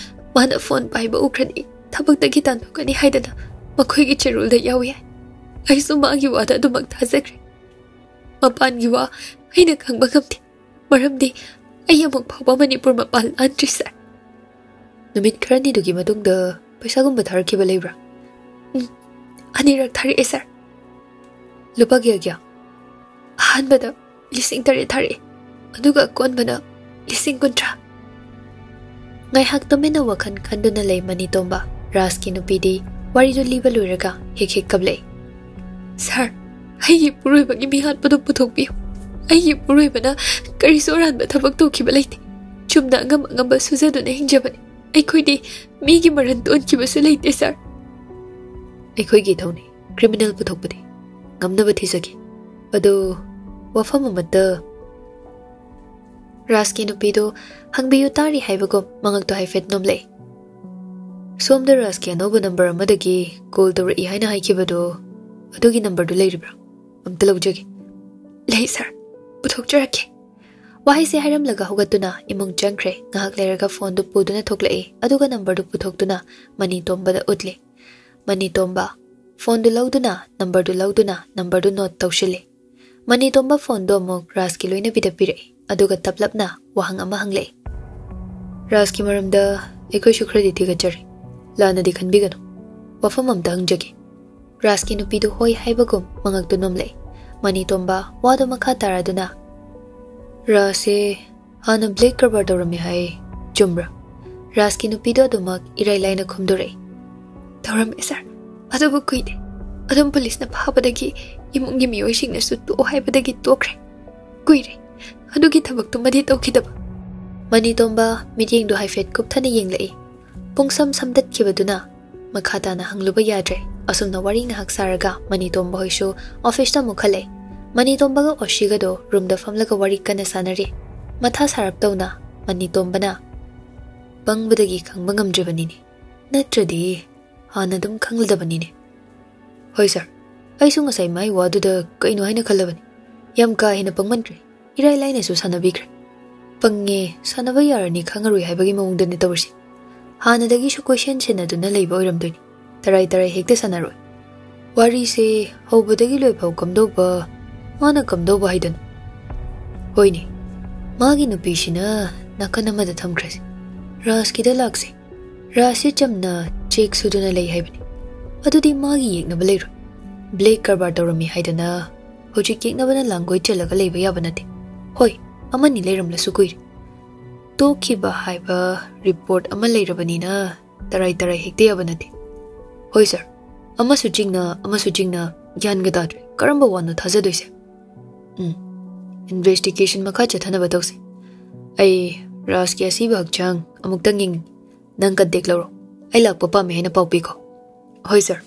ꯃꯥꯅ ꯐꯣꯟ ꯄꯥꯏꯕ ꯎꯈ꯭ꯔꯗꯤ ꯊꯕꯛꯇꯒꯤ ꯇꯥꯟꯊꯣꯛꯀꯅꯤ ꯍꯥꯏꯗꯅ ꯃꯈꯣꯏꯒꯤ ꯆꯦꯔꯣꯜꯗ ꯌꯥꯎꯏ ꯍꯥꯏ꯫ ꯑꯩꯁꯨ ꯃꯥꯒꯤ ꯋꯥꯗ ꯑꯗꯨꯃꯛ ꯊꯥꯖꯈ꯭ꯔꯦ꯫ ꯃꯄꯥꯟꯒꯤ ꯋꯥ ꯑꯩꯅ ꯈꯪꯕ ꯉꯝꯗꯦ, ꯃꯔꯝꯗꯤ ꯑꯩ ꯑꯃꯨꯛ ꯐꯥꯎꯕ ꯃꯅꯤꯄꯨꯔ ꯃꯄꯥꯟ ꯂꯥꯟꯗ꯭ꯔꯤ, ꯁꯥꯔ꯫" "ꯅꯨꯃꯤꯠ ꯈꯔꯅꯤꯗꯨꯒꯤ ꯃꯇꯨꯡꯗ ꯄꯩꯁꯥꯒꯨꯝꯕ ꯊꯥꯔꯛꯈꯤꯕ ꯂꯩꯕ꯭ꯔꯥ?" "ꯎꯝ, ꯑꯅꯤꯔꯛ ꯊꯥꯔꯛꯑꯦ, ꯁꯥꯔ꯫" "ꯂꯨꯄꯥ ꯀꯌꯥ ꯀꯌꯥ?" "ꯑꯍꯥꯟꯕꯗ ꯂꯤꯁꯤꯡ ꯇꯔꯦꯠ ꯊꯥꯔꯛꯑꯦ, ꯑꯗꯨꯒ ꯑꯀꯣꯟꯕꯅ ꯂꯤꯁꯤꯡ ꯀꯨꯟꯊ꯭ꯔꯥ꯫" ꯉꯥꯏꯍꯥꯛ ꯇꯨꯃꯤꯟꯅ ꯋꯥꯈꯜ ꯈꯟꯗꯨꯅ ꯂꯩ ꯃꯅꯤꯇꯣꯝꯕ꯫ ꯔꯥꯖꯀꯤ ꯅꯨꯄꯤꯗꯤ ꯋꯥꯔꯤꯗꯨ ꯂꯤꯕ ꯂꯣꯏꯔꯒ ꯍꯦꯛ ꯍꯦꯛ ꯀꯞꯂꯛꯏ꯫ "ꯁꯥꯔ, ꯑꯩꯒꯤ ꯏꯄꯨꯔꯣꯏꯕꯒꯤ ꯃꯤꯍꯥꯠꯄꯗꯨ ꯄꯨꯊꯣꯛꯄꯤꯌꯨ꯫ ꯑꯩꯒꯤ ꯏꯄꯨꯔꯣꯏꯕꯅ ꯀꯔꯤꯁꯨ ꯑꯔꯥꯟꯕ ꯊꯕꯛ ꯇꯧꯈꯤꯕ ꯂꯩꯇꯦ꯫ ꯆꯨꯝꯅ ꯑꯉꯝ ꯑꯉꯝꯕ ꯁꯨꯖꯗꯨꯅ ꯍꯤꯡꯖꯕꯅꯤ꯫ ꯑꯩꯈꯣꯏꯗꯤ ꯃꯤꯒꯤ ꯃꯔꯟ ꯇꯣꯟꯈꯤꯕꯁꯨ ꯂꯩꯇꯦ, ꯁꯥꯔ꯫" "ꯑꯩꯈꯣꯏꯒꯤ ꯏꯊꯧꯅꯤ ꯀ꯭ꯔꯤꯃꯤꯅꯦꯜ ꯄꯨꯊꯣꯛꯄꯗꯤ꯫ ꯉꯝꯅꯕ ꯊꯤꯖꯒꯦ꯫ ꯑꯗꯨ ꯋꯥꯐꯝ ꯑꯃꯠꯇ꯫" ꯔꯥꯖꯀꯤ ꯅꯨꯄꯤꯗꯨ ꯍꯪꯕꯤꯌꯨ ꯇꯥꯔꯤ ꯍꯥꯏꯕꯒꯨꯝ ꯃꯉꯛꯇꯨ ꯍꯥꯏꯐꯦꯠ ꯅꯣꯝꯂꯛꯏ꯫ "ꯁꯣꯝꯗ ꯔꯥꯖꯀꯤ ꯑꯅꯧꯕ ꯅꯝꯕꯔ ꯑꯃꯗꯒꯤ ꯀꯣꯜ ꯇꯧꯔꯛꯏ ꯍꯥꯏꯅ ꯍꯥꯏꯈꯤꯕꯗꯨ, ꯑꯗꯨꯒꯤ ꯅꯝꯕꯔꯗꯨ ꯂꯩꯔꯤꯕ꯭ꯔꯥ? ꯑꯝꯇ ꯂꯧꯖꯒꯦ꯫" "ꯂꯩ, ꯁꯥꯔ, ꯄꯨꯊꯣꯛꯆꯔꯛꯀꯦ꯫" ꯋꯥꯍꯩꯁꯦ ꯍꯥꯏꯔꯝꯂꯒ ꯍꯧꯒꯠꯇꯨꯅ ꯏꯃꯨꯡ ꯆꯪꯈ꯭ꯔꯦ꯫ ꯉꯥꯏꯍꯥꯛ ꯂꯩꯔꯒ ꯐꯣꯟꯗꯨ ꯄꯨꯗꯨꯅ ꯊꯣꯛꯂꯛꯏ, ꯑꯗꯨꯒ ꯅꯝꯕꯔꯗꯨ ꯄꯨꯊꯣꯛꯇꯨꯅ ꯃꯅꯤꯇꯣꯝꯕꯗ ꯎꯠꯂꯤ꯫ ꯃꯅꯤꯇꯣꯝꯕ ꯐꯣꯟꯗꯨ ꯂꯧꯗꯨꯅ, ꯅꯝꯕꯔꯗꯨ ꯂꯧꯗꯨꯅ, ꯅꯝꯕꯔꯗꯨ ꯅꯣꯠ ꯇꯧꯁꯤꯜꯂꯤ꯫ ꯃꯅꯤꯇꯣꯝꯕ ꯐꯣꯟꯗꯨ ꯑꯃꯨꯛ ꯔꯥꯖꯀꯤ ꯂꯣꯏꯅꯕꯤꯗ ꯄꯤꯔꯛꯏ, ꯑꯗꯨꯒ ꯇꯞꯂꯞꯅ ꯋꯥꯍꯪ ꯑꯃ ꯍꯪꯂꯛꯏ꯫ "ꯔꯥꯖꯀꯤ ꯃꯔꯝꯗ ꯑꯩꯈꯣꯏꯁꯨ ꯈꯔꯗꯤ ꯊꯤꯒꯠꯆꯔꯤ꯫ ꯂꯥꯟꯅꯗꯤ ꯈꯟꯕꯤꯒꯅꯨ꯫ ꯋꯥꯐꯝ ꯑꯝꯇ ꯍꯪꯖꯒꯦ꯫" ꯔꯥꯖꯀꯤ ꯅꯨꯄꯤꯗꯨ ꯍꯣꯏ ꯍꯥꯏꯕꯒꯨꯝ ꯃꯉꯛꯇꯨ ꯅꯣꯝꯂꯛꯏ꯫ ꯃꯅꯤꯇꯣꯝꯕ ꯋꯥꯗꯨ ꯃꯈꯥ ꯇꯥꯔꯗꯨꯅ, "ꯔꯥꯖꯁꯦ ꯍꯥꯟꯅ ꯕ꯭ꯂꯦꯛ ꯀꯔꯕꯥꯔ ꯇꯧꯔꯝꯃꯦ ꯍꯥꯏ, ꯆꯨꯝꯕ꯭ꯔꯥ?" ꯔꯥꯖꯀꯤ ꯅꯨꯄꯤꯗꯨ ꯑꯗꯨꯃꯛ ꯏꯔꯥꯏ ꯂꯥꯏꯅ ꯈꯨꯝꯗꯣꯔꯛꯏ꯫ "ꯇꯧꯔꯝꯃꯦ, ꯁꯥꯔ꯫ ꯑꯗꯨꯕꯨ ꯀꯨꯏꯗꯦ꯫ ꯑꯗꯨꯝ ꯄꯨꯂꯤꯁꯅ ꯐꯥꯕꯗꯒꯤ ꯏꯃꯨꯡꯒꯤ ꯃꯤꯑꯣꯏꯁꯤꯡꯅꯁꯨ ꯇꯣꯛꯑꯣ ꯍꯥꯏꯕꯗꯒꯤ ꯇꯣꯛꯈ꯭ꯔꯦ꯫ ꯀꯨꯏꯔꯦ ꯑꯗꯨꯒꯤ ꯊꯕꯛꯇꯨꯃꯗꯤ ꯇꯧꯈꯤꯗꯕ꯫" ꯃꯅꯤꯇꯣꯝꯕ ꯃꯤꯠꯌꯦꯡꯗꯨ ꯍꯥꯏꯐꯦꯠ ꯀꯨꯞꯊꯅ ꯌꯦꯡꯂꯛꯏ꯫ ꯄꯨꯡꯁꯝ ꯁꯝꯗꯠꯈꯤꯕꯗꯨꯅ ꯃꯈꯥ ꯇꯥꯅ ꯍꯪꯂꯨꯕ ꯌꯥꯗ꯭ꯔꯦ꯫ ꯑꯁꯨꯝꯅ ꯋꯥꯔꯤ ꯉꯥꯏꯍꯥꯛ ꯁꯥꯔꯒ ꯃꯅꯤꯇꯣꯝꯕ ꯍꯣꯏꯁꯨ ꯑꯣꯐꯤꯁꯇ ꯑꯃꯨꯛ ꯍꯜꯂꯛꯑꯦ꯫ ꯃꯅꯤꯇꯣꯝꯕꯒ ꯑꯣꯁꯤꯒꯗꯣ ꯔꯨꯝꯗ ꯐꯝꯂꯒ ꯋꯥꯔꯤ ꯀꯟꯅ ꯁꯥꯟꯅꯔꯤ꯫ ꯃꯊꯥ ꯁꯥꯔꯞ ꯇꯧꯅ ꯃꯅꯤꯇꯣꯝꯕꯅ ꯄꯪꯕꯗꯒꯤ ꯈꯪꯕ ꯉꯝꯗ꯭ꯔꯤꯕꯅꯤꯅꯦ꯫ ꯅꯠꯇ꯭ꯔꯗꯤ ꯍꯥꯟꯅ ꯑꯗꯨꯝ ꯈꯪꯂꯗꯕꯅꯤꯅꯦ꯫ "ꯍꯣꯏ ꯁꯥꯔ, ꯑꯩꯁꯨ ꯉꯁꯥꯏ ꯃꯥꯏ ꯋꯥꯗꯨꯗ ꯀꯩꯅꯣ ꯍꯥꯏꯅ ꯈꯜꯂꯕꯅꯤ꯫ ꯌꯥꯝ ꯀꯥ ꯍꯦꯟꯅ ꯄꯪꯃꯟꯈ꯭ꯔꯦ꯫ ꯏꯔꯥꯏ ꯂꯥꯏꯅꯁꯨ ꯁꯥꯟꯅꯕꯤꯈ꯭ꯔꯦ꯫ ꯄꯪꯉꯦ, ꯁꯥꯟꯅꯕ ꯌꯥꯔꯅꯤ ꯈꯪꯉꯔꯣꯏ ꯍꯥꯏꯕꯒꯤ ꯃꯑꯣꯡꯗꯅꯦ ꯇꯧꯔꯤꯁꯦ꯫ ꯍꯥꯟꯅꯗꯒꯤꯁꯨ ꯀꯣꯏꯁꯦꯟ ꯁꯦꯟꯅꯗꯨꯅ ꯂꯩꯕ ꯑꯣꯏꯔꯝꯗꯣꯏꯅꯤ꯫ ꯇꯔꯥꯏ ꯇꯔꯥꯏ ꯍꯦꯛꯇ ꯁꯥꯟꯅꯔꯣꯏ꯫ ꯋꯥꯔꯤꯁꯦ ꯍꯧꯕꯗꯒꯤ ꯂꯣꯏꯐꯥꯎ ꯀꯝꯗꯧꯕ, ꯃꯥꯅ ꯀꯝꯗꯧꯕ ꯍꯥꯏꯗꯅ?" "ꯍꯣꯏꯅꯦ, ꯃꯥꯒꯤ ꯅꯨꯄꯤꯁꯤꯅ ꯅꯥꯀꯟ ꯑꯃꯗ ꯊꯝꯈ꯭ꯔꯁꯤ꯫ ꯔꯥꯖꯀꯤꯗ ꯂꯥꯛꯁꯤ꯫ ꯔꯥꯖꯁꯤ ꯆꯝꯅ ꯆꯦꯛ ꯁꯨꯗꯨꯅ ꯂꯩ ꯍꯥꯏꯕꯅꯤ꯫ ꯑꯗꯨꯗꯤ ꯃꯥꯒꯤ ꯌꯦꯛꯅꯕ ꯂꯩꯔꯣꯏ꯫ ꯕ꯭ꯂꯦꯛ ꯀꯔꯕꯥꯔ ꯇꯧꯔꯝꯃꯤ ꯍꯥꯏꯗꯅ ꯍꯧꯖꯤꯛ ꯌꯦꯛꯅꯕꯅ ꯂꯥꯡꯒꯣꯏ ꯆꯦꯜꯂꯒ ꯂꯩꯕ ꯌꯥꯕ ꯅꯠꯇꯦ꯫ ꯍꯣꯏ, ꯑꯃꯅꯤ ꯂꯩꯔꯝꯂꯁꯨ ꯀꯨꯏꯔꯦ꯫ ꯇꯣꯛꯈꯤꯕ ꯍꯥꯏꯕ ꯔꯤꯄꯣꯔꯠ ꯑꯃ ꯂꯩꯔꯕꯅꯤꯅ ꯇꯔꯥꯏ ꯇꯔꯥꯏ ꯍꯦꯛꯇ ꯌꯥꯕ ꯅꯠꯇꯦ꯫ ꯍꯣꯏ ꯁꯥꯔ, ꯑꯃꯁꯨ ꯆꯤꯡꯅ ꯑꯃꯁꯨ ꯆꯤꯡꯅ ꯒ꯭ꯌꯥꯟꯒ ꯇꯥꯗ꯭ꯔꯦ꯫ ꯀꯔꯝꯕ ꯋꯥꯅꯣ ꯊꯥꯖꯗꯣꯏꯁꯦ?" "ꯎꯝ, ꯏꯟꯚꯦꯁꯇꯤꯒꯦꯁꯟ ꯃꯈꯥ ꯆꯠꯊꯅꯕ ꯇꯧꯁꯤ꯫ ꯑꯩ ꯔꯥꯖꯀꯤ ꯑꯁꯤꯕ ꯍꯛꯆꯥꯡ ꯑꯃꯨꯛꯇꯪ ꯌꯦꯡꯅꯤꯡꯉꯤ꯫ ꯅꯪ ꯀꯟꯇꯦꯛ ꯂꯧꯔꯣ꯫ ꯑꯩ ꯂꯥꯛꯄ ꯄꯥꯝꯃꯦ ꯍꯥꯏꯅ ꯄꯥꯎ ꯄꯤꯈꯣ꯫" "ꯍꯣꯏ ꯁꯥꯔ꯫"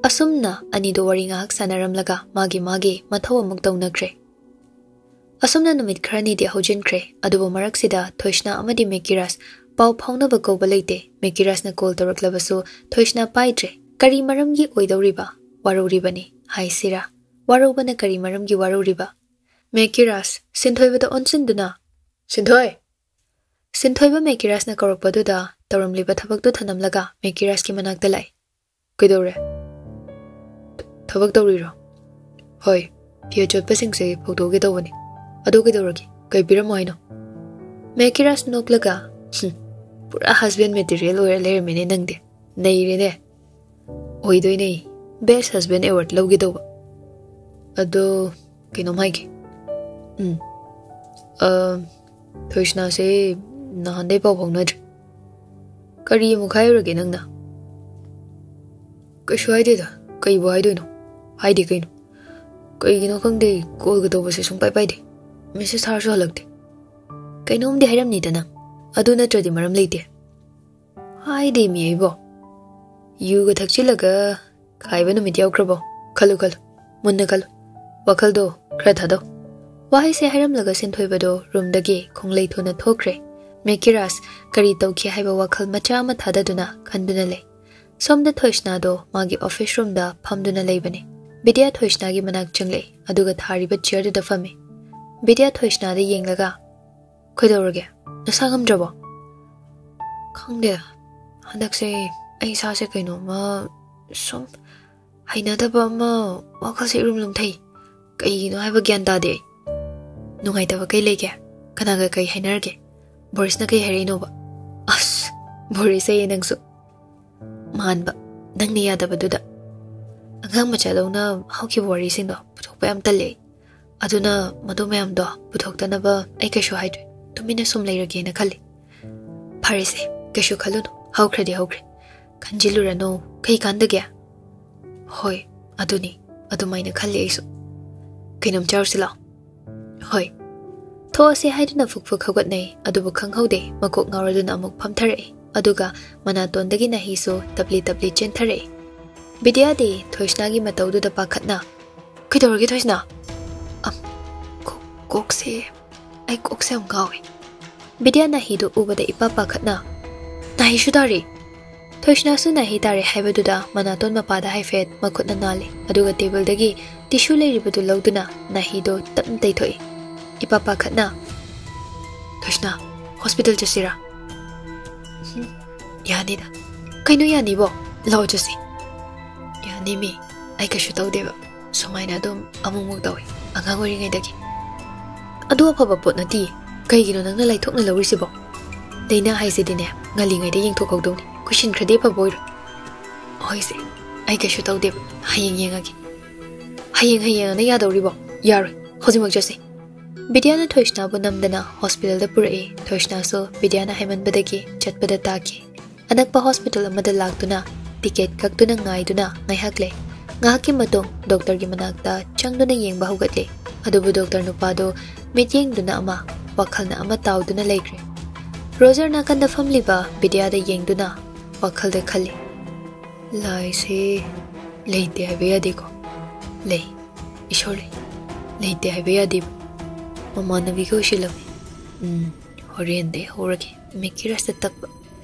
ꯑꯁꯨꯝꯅ ꯑꯅꯤꯗꯣ ꯋꯥꯔꯤ ꯉꯥꯏꯍꯥꯛ ꯁꯥꯟꯅꯔꯝꯂꯒ ꯃꯥꯒꯤ ꯃꯥꯒꯤ ꯃꯊꯧ ꯑꯃꯨꯛ ꯇꯧꯅꯈ꯭ꯔꯦ꯫ ꯑꯁꯨꯝꯅ ꯅꯨꯃꯤꯠ ꯈꯔꯅꯤꯗꯤ ꯍꯧꯖꯤꯟꯈ꯭ꯔꯦ꯫ ꯑꯗꯨꯕꯨ ꯃꯔꯛꯁꯤꯗ ꯊꯣꯏꯁꯅꯥ ꯑꯃꯗꯤ ꯃꯦꯀꯤꯔꯥꯖ ꯄꯥꯎ ꯐꯥꯎꯅꯕ ꯀꯧꯕ ꯂꯩꯇꯦ꯫ ꯃꯦꯀꯤꯔꯥꯖꯅ ꯀꯣꯜ ꯇꯧꯔꯛꯂꯕꯁꯨ ꯊꯣꯏꯁꯅꯥ ꯄꯥꯏꯗ꯭ꯔꯦ꯫ ꯀꯔꯤ ꯃꯔꯝꯒꯤ ꯑꯣꯏꯗꯧꯔꯤꯕ? ꯋꯥꯔꯧꯔꯤꯕꯅꯤ ꯍꯥꯏꯁꯤꯔꯥ? ꯋꯥꯔꯧꯕꯅ ꯀꯔꯤ ꯃꯔꯝꯒꯤ ꯋꯥꯔꯧꯔꯤꯕ? ꯃꯦꯀꯤꯔꯥꯖ, ꯁꯤꯟꯊꯣꯏꯕꯗ ꯑꯣꯟꯁꯤꯟꯗꯨꯅ, "ꯁꯤꯟꯊꯣꯏ!" ꯁꯤꯟꯊꯣꯏꯕ ꯃꯦꯀꯤꯔꯥꯖꯅ ꯀꯧꯔꯛꯄꯗꯨꯗ ꯇꯧꯔꯝꯂꯤꯕ ꯊꯕꯛꯇꯨ ꯊꯅꯝꯂꯒ ꯃꯦꯀꯤꯔꯥꯖꯀꯤ ꯃꯅꯥꯛꯇ ꯂꯥꯛꯏ꯫ "ꯀꯩꯗꯧꯔꯦ?" "ꯊꯕꯛ ꯇꯧꯔꯤꯔꯣ?" "ꯍꯣꯏ, ꯐꯤ ꯑꯆꯣꯠꯄꯁꯤꯡꯁꯦ ꯐꯧꯗꯣꯛꯀꯦ ꯇꯧꯕꯅꯤ꯫ ꯑꯗꯣ ꯀꯩꯗꯧꯔꯒꯦ? ꯀꯩ ꯄꯤꯔꯝꯃꯣ ꯍꯥꯏꯅꯣ?" ꯃꯦꯀꯤꯔꯥꯖ ꯅꯣꯛꯂꯒ, "ꯍꯨꯝ, ꯄꯨꯔꯥ ꯍꯁꯕꯦꯟ ꯃꯦꯇꯤꯔꯤꯌꯦꯜ ꯑꯣꯏꯔ ꯂꯩꯔꯝꯃꯦꯅꯦ ꯅꯪꯗꯤ꯫ ꯅꯩꯔꯦꯅꯦ꯫" "ꯑꯣꯏꯗꯣꯏꯅꯦ, ꯕꯦꯁ ꯍꯁꯕꯦꯟ ꯑꯦꯋꯥꯔꯗ ꯂꯧꯒꯦ ꯇꯧꯕ꯫ ꯑꯗꯣ ꯀꯩꯅꯣꯝ ꯍꯥꯏꯒꯦ꯫" "ꯎꯝ, ꯑ, ꯊꯣꯏꯁꯅꯥꯁꯦ ꯅꯍꯥꯟꯗꯩ ꯄꯥꯎ ꯐꯥꯎꯅꯗ꯭ꯔꯦ꯫ ꯀꯔꯤ ꯑꯃꯨꯛ ꯍꯥꯏꯔꯨꯔꯒꯦ ꯅꯪꯅ?" "ꯀꯩꯁꯨ ꯍꯥꯏꯗꯦꯗ, ꯀꯩꯕꯨ ꯍꯥꯏꯗꯣꯏꯅꯣ? ꯍꯥꯏꯗꯦ ꯀꯩꯅꯣ꯫ ꯀꯩꯒꯤꯅꯣ ꯈꯪꯗꯦ, ꯀꯣꯜꯒ ꯇꯧꯕꯁꯦ ꯁꯨꯡꯄꯥꯏ ꯄꯥꯏꯗꯦ꯫ ꯃꯦꯁꯦꯖ ꯊꯥꯔꯁꯨ ꯍꯜꯂꯛꯇꯦ꯫ ꯀꯩꯅꯣꯝꯗꯤ ꯍꯥꯏꯔꯝꯅꯤꯗ ꯅꯪ, ꯑꯗꯨ ꯅꯠꯇ꯭ꯔꯗꯤ ꯃꯔꯝ ꯂꯩꯇꯦ꯫" "ꯍꯥꯏꯗꯦꯃꯤ ꯑꯩꯕꯣ꯫ ꯌꯨꯒ ꯊꯛꯆꯤꯜꯂꯒ ꯈꯥꯏꯕ ꯅꯨꯃꯤꯠ ꯌꯥꯎꯈ꯭ꯔꯕꯣ? ꯈꯜꯂꯨ, ꯈꯜꯂꯨ꯫ ꯃꯨꯟꯅ ꯈꯜꯂꯨ꯫ ꯋꯥꯈꯜꯗꯣ ꯈꯔ ꯊꯥꯗꯧ꯫ ꯋꯥꯍꯩꯁꯦ ꯍꯥꯏꯔꯝꯂꯒ ꯁꯤꯟꯊꯣꯏꯕꯗꯣ ꯔꯨꯝꯗꯒꯤ ꯈꯣꯡꯂꯩ ꯊꯨꯅ ꯊꯣꯛꯈ꯭ꯔꯦ꯫ ꯃꯦꯀꯤꯔꯥꯖ ꯀꯔꯤ ꯇꯧꯈꯤ ꯍꯥꯏꯕ ꯋꯥꯈꯜ ꯃꯆꯥ ꯑꯃ ꯊꯥꯗꯗꯨꯅ ꯈꯟꯗꯨꯅ ꯂꯩ꯫ ꯁꯣꯝꯗ ꯊꯣꯏꯁꯅꯥꯗꯣ ꯃꯥꯒꯤ ꯑꯣꯐꯤꯁ ꯔꯨꯝꯗ ꯐꯝꯗꯨꯅ ꯂꯩꯕꯅꯤ꯫ ꯕꯤꯗ꯭ꯌꯥ ꯊꯣꯏꯁꯅꯥꯒꯤ ꯃꯅꯥꯛ ꯆꯪꯂꯛꯏ, ꯑꯗꯨꯒ ꯊꯥꯔꯤꯕ ꯆꯤꯌꯔꯗꯨꯗ ꯐꯝꯃꯤ꯫ ꯕꯤꯗ꯭ꯌꯥ ꯊꯣꯏꯁꯅꯥꯗ ꯌꯦꯡꯂꯒ, "ꯀꯩꯗꯧꯔꯒꯦ? ꯅꯁꯥ ꯉꯝꯗ꯭ꯔꯕꯣ?" "ꯈꯪꯗꯦ, ꯍꯟꯗꯛꯁꯦ ꯑꯩ ꯏꯁꯥꯁꯦ ꯀꯩꯅꯣꯝꯃ ꯁꯨꯝ ꯍꯩꯅꯗꯕ ꯑꯃ, ꯋꯥꯈꯜꯁꯦ ꯏꯔꯨꯝ ꯂꯨꯝꯊꯩ꯫ ꯀꯩꯒꯤꯅꯣ ꯍꯥꯏꯕ ꯒ꯭ꯌꯥꯟ ꯇꯥꯗꯦ ꯑꯩ꯫ ꯅꯨꯡꯉꯥꯏꯇꯕ ꯀꯩ ꯂꯩꯒꯦ? ꯀꯅꯥꯒ ꯀꯩ ꯍꯥꯏꯅꯔꯒꯦ? ꯕꯣꯔꯤꯁꯅ ꯀꯩ ꯍꯥꯏꯔꯛꯏꯅꯣꯕ?" "ꯑꯁ, ꯕꯣꯔꯤꯁ ꯍꯥꯏꯌꯦ ꯅꯪꯁꯨ꯫ ꯃꯥꯟꯕ, ꯅꯪꯅ ꯌꯥꯗꯕꯗꯨꯗ꯫ ꯑꯉꯥꯡ ꯃꯆꯥꯗꯧꯅ ꯍꯧꯈꯤꯕ ꯋꯥꯔꯤꯁꯤꯡꯗꯣ ꯄꯨꯊꯣꯛꯄ ꯌꯥꯝ ꯇꯜꯂꯦ ꯑꯩ꯫ ꯑꯗꯨꯅ ꯃꯗꯨ ꯃꯌꯥꯝꯗꯣ ꯄꯨꯊꯣꯛꯇꯅꯕ ꯑꯩ ꯀꯩꯁꯨ ꯍꯥꯏꯗ꯭ꯔꯦ꯫ ꯇꯨꯃꯤꯟꯅ ꯁꯨꯝ ꯂꯩꯔꯒꯦꯅ ꯈꯜꯂꯤ꯫ ꯐꯔꯦꯁꯦ, ꯀꯩꯁꯨ ꯈꯜꯂꯨꯅꯨ꯫ ꯍꯧꯈ꯭ꯔꯗꯤ ꯍꯧꯈ꯭ꯔꯦ꯫ ꯈꯟꯖꯤꯜꯂꯨꯔꯅꯨ꯫ ꯀꯩ ꯀꯥꯟꯗꯒꯦ?" "ꯍꯣꯏ, ꯑꯗꯨꯅꯤ꯫ ꯑꯗꯨꯃꯥꯏꯅ ꯈꯜꯂꯤ ꯑꯩꯁꯨ꯫ ꯀꯩꯅꯣꯝ ꯆꯥꯔꯨꯁꯤ ꯂꯥꯛꯑꯣ꯫" "ꯍꯣꯏ꯫" ꯊꯣꯛꯑꯁꯦ ꯍꯥꯏꯗꯨꯅ ꯐꯨꯛ ꯐꯨꯛ ꯍꯧꯒꯠꯅꯩ꯫ ꯑꯗꯨꯕꯨ ꯈꯪꯍꯧꯗꯦ, ꯃꯀꯣꯛ ꯉꯥꯎꯔꯗꯨꯅ ꯑꯃꯨꯛ ꯐꯝꯊꯔꯛꯏ꯫ ꯑꯗꯨꯒ ꯃꯅꯥꯇꯣꯟꯗꯒꯤ ꯅꯥꯍꯤꯁꯨ ꯇꯞꯂꯤ ꯇꯞꯂꯤ ꯆꯦꯟꯊꯔꯛꯏ꯫ ꯕꯤꯗ꯭ꯌꯥꯗꯤ ꯊꯣꯏꯁꯅꯥꯒꯤ ꯃꯇꯧꯗꯨꯗ ꯄꯥꯈꯠꯅ, "ꯀꯩꯗꯧꯔꯒꯦ ꯊꯣꯏꯁꯅꯥ?" "ꯑꯝ, ꯀꯣꯛ-, ꯀꯣꯛꯁꯦ, ꯑꯩ ꯀꯣꯛꯁꯦ ꯌꯥꯝ ꯉꯥꯎꯋꯦ꯫" ꯕꯤꯗ꯭ꯌꯥ ꯅꯥꯍꯤꯗꯨ ꯎꯕꯗ ꯏꯄꯥ ꯄꯥꯈꯠꯅ, "ꯅꯥꯍꯤꯁꯨ ꯇꯥꯔꯤ!" ꯊꯣꯏꯁꯅꯥꯁꯨ ꯅꯥꯍꯤ ꯇꯥꯔꯦ ꯍꯥꯏꯕꯗꯨꯗ ꯃꯅꯥꯇꯣꯟ ꯃꯄꯥꯗ ꯍꯥꯏꯐꯦꯠ ꯃꯈꯨꯠꯅ ꯅꯥꯜꯂꯤ, ꯑꯗꯨꯒ ꯇꯦꯕꯜꯗꯒꯤ ꯇꯤꯁꯨ ꯂꯩꯔꯤꯕꯗꯨ ꯂꯧꯗꯨꯅ ꯅꯥꯍꯤꯗꯨ ꯇꯞꯅ ꯇꯩꯊꯣꯛꯏ꯫ ꯏꯄꯥ ꯄꯥꯈꯠꯅ, "ꯊꯣꯏꯁꯅꯥ, ꯍꯣꯁꯄꯤꯇꯥꯜ ꯆꯠꯁꯤꯔꯥ?" "ꯎꯝ, ꯌꯥꯅꯤꯗ꯫" "ꯀꯩꯅꯣ ꯌꯥꯅꯤꯕꯣ? ꯂꯥꯛꯑꯣ ꯆꯠꯁꯤ꯫" "ꯌꯥꯅꯤꯃꯤ, ꯑꯩ ꯀꯩꯁꯨ ꯇꯧꯗꯦꯕ꯫ ꯁꯨꯃꯥꯏꯅ ꯑꯗꯨꯝ ꯑꯃꯨꯛꯃꯨꯛ ꯇꯧꯏ, ꯑꯉꯥꯡ ꯑꯣꯏꯔꯤꯉꯩꯗꯒꯤ꯫" "ꯑꯗꯨ ꯑꯐꯕ ꯄꯣꯠ ꯅꯠꯇꯤꯌꯦ꯫ ꯀꯩꯒꯤꯅꯣ ꯅꯪꯅ ꯂꯥꯏꯊꯣꯛꯅ ꯂꯧꯔꯤꯁꯤꯕꯣ? ꯂꯥꯏꯅꯥ ꯍꯥꯏꯁꯤꯗꯤꯅꯦ, ꯉꯜꯂꯤꯉꯩꯗ ꯌꯦꯡꯊꯣꯛꯍꯧꯗꯧꯅꯤ꯫ ꯀꯨꯏꯁꯤꯟꯈ꯭ꯔꯗꯤ ꯑꯐꯕ ꯑꯣꯏꯔꯣꯏ꯫" "ꯍꯣꯏꯁꯦ, ꯑꯩ ꯀꯩꯁꯨ ꯇꯧꯗꯦꯕ꯫ ꯍꯌꯦꯡ ꯌꯦꯡꯉꯒꯦ꯫" "ꯍꯌꯦꯡ, ꯍꯌꯦꯡ ꯑꯅ ꯌꯥꯗꯧꯔꯤꯕꯣ? ꯌꯥꯔꯣꯏ, ꯍꯧꯖꯤꯛꯃꯛ ꯆꯠꯁꯤ꯫" ꯕꯤꯗ꯭ꯌꯥꯅ ꯊꯣꯏꯁꯅꯥꯕꯨ ꯅꯝꯗꯅ ꯍꯣꯁꯄꯤꯇꯥꯜꯗ ꯄꯨꯔꯛꯏ꯫ ꯊꯣꯏꯁꯅꯥꯁꯨ ꯕꯤꯗ꯭ꯌꯥꯅ ꯍꯥꯏꯃꯟꯕꯗꯒꯤ ꯆꯠꯄꯗ ꯇꯥꯈꯤ꯫ ꯑꯅꯛꯄ ꯍꯣꯁꯄꯤꯇꯥꯜ ꯑꯃꯗ ꯂꯥꯛꯇꯨꯅ ꯇꯤꯀꯦꯠ ꯀꯛꯇꯨꯅ ꯉꯥꯏꯗꯨꯅ ꯉꯥꯏꯍꯥꯛ ꯂꯩ꯫ ꯉꯥꯏꯍꯥꯛꯀꯤ ꯃꯇꯨꯡ ꯗꯣꯛꯇꯔꯒꯤ ꯃꯅꯥꯛꯇ ꯆꯪꯗꯨꯅ ꯌꯦꯡꯕ ꯍꯧꯒꯠꯂꯦ꯫ ꯑꯗꯨꯕꯨ ꯗꯣꯛꯇꯔ ꯅꯨꯄꯥꯗꯨ ꯃꯤꯠꯌꯦꯡꯗꯨꯅ ꯑꯃ, ꯋꯥꯈꯜꯅ ꯑꯃ ꯇꯥꯎꯗꯨꯅ ꯂꯩꯈ꯭ꯔꯦ꯫ ꯔꯣꯖꯔ ꯅꯥꯀꯟꯗ ꯐꯝꯂꯤꯕ ꯕꯤꯗ꯭ꯌꯥꯗ ꯌꯦꯡꯗꯨꯅ ꯋꯥꯈꯜꯗ ꯈꯜꯂꯤ, "ꯂꯥꯏꯁꯦ ꯂꯩꯇꯦ ꯍꯥꯏꯕ ꯌꯥꯗꯦꯀꯣ꯫ ꯂꯩ꯫ ꯏꯁꯣꯔ ꯂꯩ꯫ ꯂꯩꯇꯦ ꯍꯥꯏꯕ ꯌꯥꯗꯦꯕ꯫ ꯃꯃꯥꯟꯅꯕꯤꯒ ꯑꯣꯏꯁꯤꯜꯂꯝꯃꯤ꯫ ꯎꯝ, ꯍꯣꯔꯦꯟꯗꯩ ꯍꯧꯔꯒꯦ꯫ ꯃꯦꯀꯤꯔꯁꯇ ꯇꯛꯄ꯫